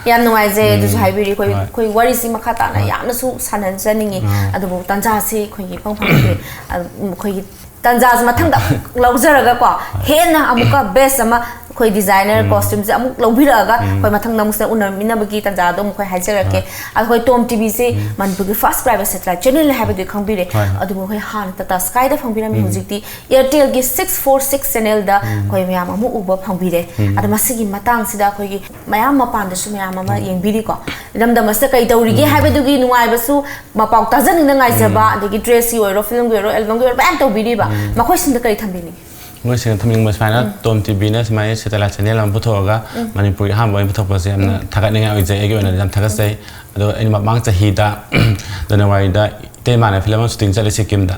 ꯌꯥꯝ ꯅꯨꯡꯉꯥꯏꯖꯩ ꯑꯗꯨꯁꯨ ꯍꯥꯏꯕꯤꯔꯤ꯫ ꯑꯩꯈꯣꯏ, ꯍꯣꯏ꯫ ꯑꯩꯈꯣꯏ ꯋꯥꯔꯤꯁꯤ ꯃꯈꯥ ꯇꯥꯅ ꯌꯥꯝꯅꯁꯨ ꯁꯥꯟꯅꯖꯅꯤꯡꯉꯤ꯫ ꯑꯥ꯫ ꯑꯗꯨꯕꯨ ꯇꯥꯟꯖꯥꯁꯤ ꯑꯩꯈꯣꯏꯒꯤ ꯏꯐꯪ ꯐꯪꯗꯦ꯫ ꯑꯗꯨ ꯑꯩꯈꯣꯏꯒꯤ ꯇꯥꯟꯖꯥꯁꯤ ꯃꯊꯪꯗ ꯑꯃꯨꯛ ꯂꯧꯖꯔꯒꯀꯣ, ꯍꯦꯟꯅ ꯑꯃꯨꯛꯀ ꯕꯦꯁ ꯑꯃ ꯑꯩꯈꯣꯏ ꯗꯤꯖꯥꯏꯅꯔ ꯀꯣꯁꯇ꯭ꯌꯨꯝꯁꯦ ꯑꯃꯨꯛ ꯂꯧꯕꯤꯔꯛꯑꯒ ꯑꯩꯈꯣꯏ ꯃꯊꯪꯗ ꯑꯃꯨꯛ ꯁꯤꯗ ꯎꯅꯃꯤꯟꯅꯕꯒꯤ ꯇꯥꯟꯖꯥꯗꯣ ꯑꯃꯨꯛ ꯑꯩꯈꯣꯏ ꯍꯥꯏꯖꯔꯛꯀꯦ꯫ ꯑꯗꯣ ꯑꯩꯈꯣꯏ ꯇꯣꯝ ꯇꯤꯚꯤꯁꯦ ꯃꯅꯤꯄꯨꯔꯒꯤ ꯐꯥꯔꯁ ꯄ꯭ꯔꯥꯏꯚꯦꯠ ꯁꯦꯇꯦꯂꯥꯏꯠ ꯆꯦꯅꯦꯜꯅꯤ ꯍꯥꯏꯕꯗꯨ ꯈꯪꯕꯤꯔꯦ꯫ ꯍꯣꯏ, ꯍꯣꯏ꯫ ꯑꯗꯨꯕꯨ ꯑꯩꯈꯣꯏ ꯍꯥꯟꯅ ꯇꯥꯇꯥ ꯁ꯭ꯀꯥꯏꯗ ꯐꯪꯕꯤꯔꯝꯃꯤ, ꯍꯧꯖꯤꯛꯇꯤ ꯑꯦꯌꯥꯔꯇꯦꯜꯒꯤ ꯁꯤꯛꯁ ꯐꯣꯔ ꯁꯤꯛꯁ ꯆꯦꯅꯦꯜꯗ ꯑꯩꯈꯣꯏ ꯃꯌꯥꯝ ꯑꯃꯨꯛ ꯎꯕ ꯐꯪꯕꯤꯔꯦ꯫ ꯑꯗꯣ ꯃꯁꯤꯒꯤ ꯃꯇꯥꯡꯁꯤꯗ ꯑꯩꯈꯣꯏꯒꯤ ꯃꯌꯥꯝ ꯃꯄꯥꯟꯗꯁꯨ ꯃꯌꯥꯝ ꯑꯃ ꯌꯦꯡꯕꯤꯔꯤꯀꯣ꯫ ꯏꯔꯝꯗꯝ ꯑꯁꯤꯗ ꯀꯩ ꯇꯧꯔꯤꯒꯦ ꯍꯥꯏꯕꯗꯨꯒꯤ ꯅꯨꯡꯉꯥꯏꯕꯁꯨ, ꯃꯄꯥꯎ ꯇꯥꯖꯅꯤꯡꯅ ꯉꯥꯏꯖꯕ, ꯑꯗꯒꯤ ꯗ꯭ꯔꯦꯁꯀꯤ ꯑꯣꯏꯔꯣ, ꯐꯤꯂꯝꯒꯤ ꯑꯣꯏꯔꯣ, ꯑꯦꯜꯕꯝꯒꯤ ꯑꯣꯏꯔꯣ, ꯃꯌꯥꯝ ꯇꯧꯕꯤꯔꯤꯕ꯫ ꯃꯈꯣꯏꯁꯤꯡꯗ ꯀꯔꯤ ꯊꯝꯕꯤꯅꯤꯡꯉꯤ? ꯃꯣꯏꯁꯤꯡꯅ ꯊꯝꯅꯤꯡꯕ ꯁꯨꯃꯥꯏꯅ ꯇꯣꯝ ꯇꯤꯚꯤꯅ ꯁꯨꯃꯥꯏꯅ ꯁꯦꯇꯦꯂꯥꯏꯠ ꯆꯦꯅꯦꯜ ꯑꯃ ꯄꯨꯊꯣꯛꯑꯒ ꯃꯅꯤꯄꯨꯔꯒꯤ ꯑꯍꯥꯟꯕ ꯑꯣꯏꯅ ꯄꯨꯊꯣꯛꯄꯁꯦ ꯌꯥꯝꯅ ꯊꯥꯒꯠꯅꯤꯡꯉꯥꯏ ꯑꯣꯏꯖꯩ꯫ ꯑꯩꯒꯤ ꯑꯣꯏꯅꯗꯤ ꯌꯥꯝ ꯊꯥꯒꯠꯆꯩ꯫ ꯑꯗꯣ ꯑꯩꯅ ꯃꯃꯥꯡ ꯆꯍꯤꯗ ꯖꯅꯋꯥꯔꯤꯗ ꯏꯃꯥꯟꯅꯕ ꯐꯤꯂꯝ ꯑꯃ ꯁꯨꯇꯤꯡ ꯆꯠꯂꯦ ꯁꯤꯀꯤꯝꯗ꯫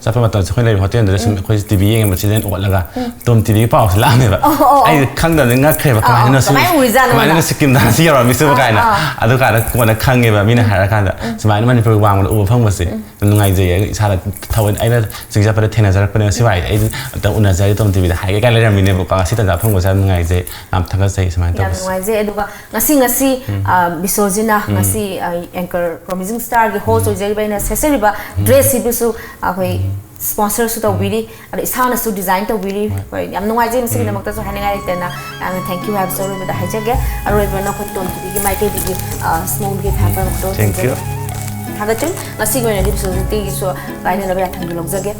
ꯆꯠꯄ ꯃꯇꯝꯗ ꯑꯩꯈꯣꯏ ꯂꯩꯔꯤꯕ ꯍꯣꯇꯦꯜꯗꯨꯗ ꯁꯨꯝ ꯑꯩꯈꯣꯏ ꯇꯤꯚꯤ ꯌꯦꯡꯉꯦꯕ, ꯁꯤꯗ ꯑꯣꯠꯂꯒ ꯇꯣꯝ ꯇꯤꯚꯤꯒꯤ ꯄꯥꯎꯁꯦ ꯂꯥꯛꯑꯝꯃꯦꯕ꯫ ꯑꯣ, ꯑꯣ, ꯑꯣ꯫ ꯑꯩ ꯈꯪꯗꯕꯅꯤ, ꯉꯛꯈ꯭ꯔꯦꯕ, ꯑꯣ, ꯀꯃꯥꯏꯅ ꯁꯤ- ꯀꯃꯥꯏꯅ ꯎꯔꯤꯖꯥꯠꯅꯣ ꯀꯃꯥꯏꯅ ꯅꯪꯅ? ꯁꯤꯀꯤꯝꯗ ꯁꯤ ꯌꯧꯔꯝꯃꯤꯁꯤꯕꯨ ꯀꯥꯏꯅ꯫ ꯑꯥ. ꯑꯗꯨ ꯀꯥꯟꯗ ꯀꯣꯟꯅ ꯈꯪꯉꯦꯕ, ꯃꯤꯅ ꯍꯥꯏꯔꯀꯥꯟꯗ ꯁꯨꯃꯥꯏꯅ ꯃꯅꯤꯄꯨꯔꯒꯤ ꯋꯥꯡꯃꯗ ꯎꯕ ꯐꯪꯕꯁꯦ ꯌꯥꯝ ꯅꯨꯡꯉꯥꯏꯖꯩꯌꯦ꯫ ꯏꯁꯥꯗ ꯊꯑꯣꯏ ꯑꯩꯅ ꯆꯤꯡ ꯆꯠꯄꯗ ꯊꯦꯡꯅꯖꯔꯛꯄꯅꯦꯕ, ꯁꯤ ꯋꯥꯍꯩꯁꯦ ꯑꯩ ꯑꯝꯇ ꯎꯅꯖꯔꯤ, ꯇꯣꯝ ꯇꯤꯚꯤꯗ ꯍꯥꯏꯒꯦ ꯀꯥꯏꯅ ꯂꯩꯔꯝꯃꯤꯅꯦꯕꯀꯣ꯫ ꯉꯁꯤ ꯇꯥꯟꯖꯥ ꯐꯪꯕꯁꯦ ꯌꯥꯝ ꯅꯨꯡꯉꯥꯏꯖꯩ, ꯌꯥꯝ ꯊꯥꯒꯠꯆꯩ ꯁꯨꯃꯥꯏꯅ ꯌꯥꯝ ꯇꯧꯕꯁꯦ꯫ ꯅꯨꯡꯉꯥꯏꯖꯩ꯫ ꯑꯗꯨꯒ ꯉꯁꯤ ꯉꯁꯤ ꯑ, ꯕꯤꯁꯣꯖꯤꯅ ꯉꯁꯤ ꯑ, anchor Promising Starꯒꯤ host ꯑꯣꯏꯖꯔꯤꯕ ꯑꯩꯅ ꯁꯦꯠꯆꯔꯤꯕ dressꯁꯤꯕꯨꯁꯨ ꯑꯩꯈꯣꯏ sponsorꯁꯨ ꯇꯧꯕꯤꯔꯤ, ꯑꯗꯣ ꯏꯁꯥꯅꯁꯨ design ꯇꯧꯕꯤꯔꯤ꯫ ꯍꯣꯏ, ꯌꯥꯝ ꯅꯨꯡꯉꯥꯏꯖꯩ꯫ ꯃꯁꯤꯒꯤꯗꯃꯛꯇꯁꯨ ꯍꯥꯏꯅꯤꯡꯉꯥꯏ ꯂꯩꯇꯅ ꯌꯥꯝꯅ thank you ꯍꯥꯏꯕꯁꯦ ꯑꯔꯣꯏꯕꯗ ꯍꯥꯏꯖꯒꯦ꯫ ꯑꯔꯣꯏꯕ ꯅꯈꯣꯏ ꯇꯣꯝ ꯇꯤꯚꯤꯒꯤ ꯃꯥꯏꯀꯩꯗꯒꯤ small gift hamper ꯑꯃꯈꯛꯇ Thank you. ꯊꯥꯒꯠꯆꯔꯤ꯫ ꯉꯁꯤꯒꯤ ꯑꯣꯏꯅꯗꯤ ꯕꯤꯁꯣꯖꯤꯇꯤꯒꯤꯁꯨ ꯀꯥꯏꯅꯅꯕ ꯌꯥꯊꯪꯗꯤ ꯂꯧꯖꯒꯦ꯫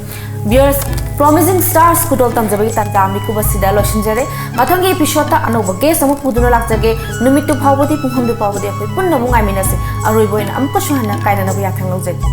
Viewers, Promising Stars ꯈꯨꯗꯣꯜ ꯇꯝꯖꯕꯒꯤ ꯇꯥꯟꯖꯥ ꯃꯤꯀꯨꯞ ꯑꯁꯤꯗ ꯂꯣꯏꯁꯤꯟꯖꯔꯦ꯫ ꯃꯊꯪꯒꯤ episodeꯇ ꯑꯅꯧꯕ guest ꯑꯃ ꯄꯨꯗꯨꯅ ꯂꯥꯛꯆꯒꯦ꯫ ꯅꯨꯃꯤꯠꯇꯨ ꯐꯥꯎꯕꯗꯤ, ꯄꯨꯡꯐꯝꯗꯨ ꯐꯥꯎꯕꯗꯤ ꯑꯩꯈꯣꯏ ꯄꯨꯟꯅ ꯑꯃꯨꯛ ꯉꯥꯏꯃꯤꯟꯅꯁꯤ꯫ ꯑꯔꯣꯏꯕ ꯑꯣꯏꯅ ꯑꯃꯨꯛꯀꯁꯨ ꯍꯟꯅ ꯀꯥꯏꯅꯅꯕ ꯌꯥꯊꯪ ꯂꯧꯖꯒꯦ꯫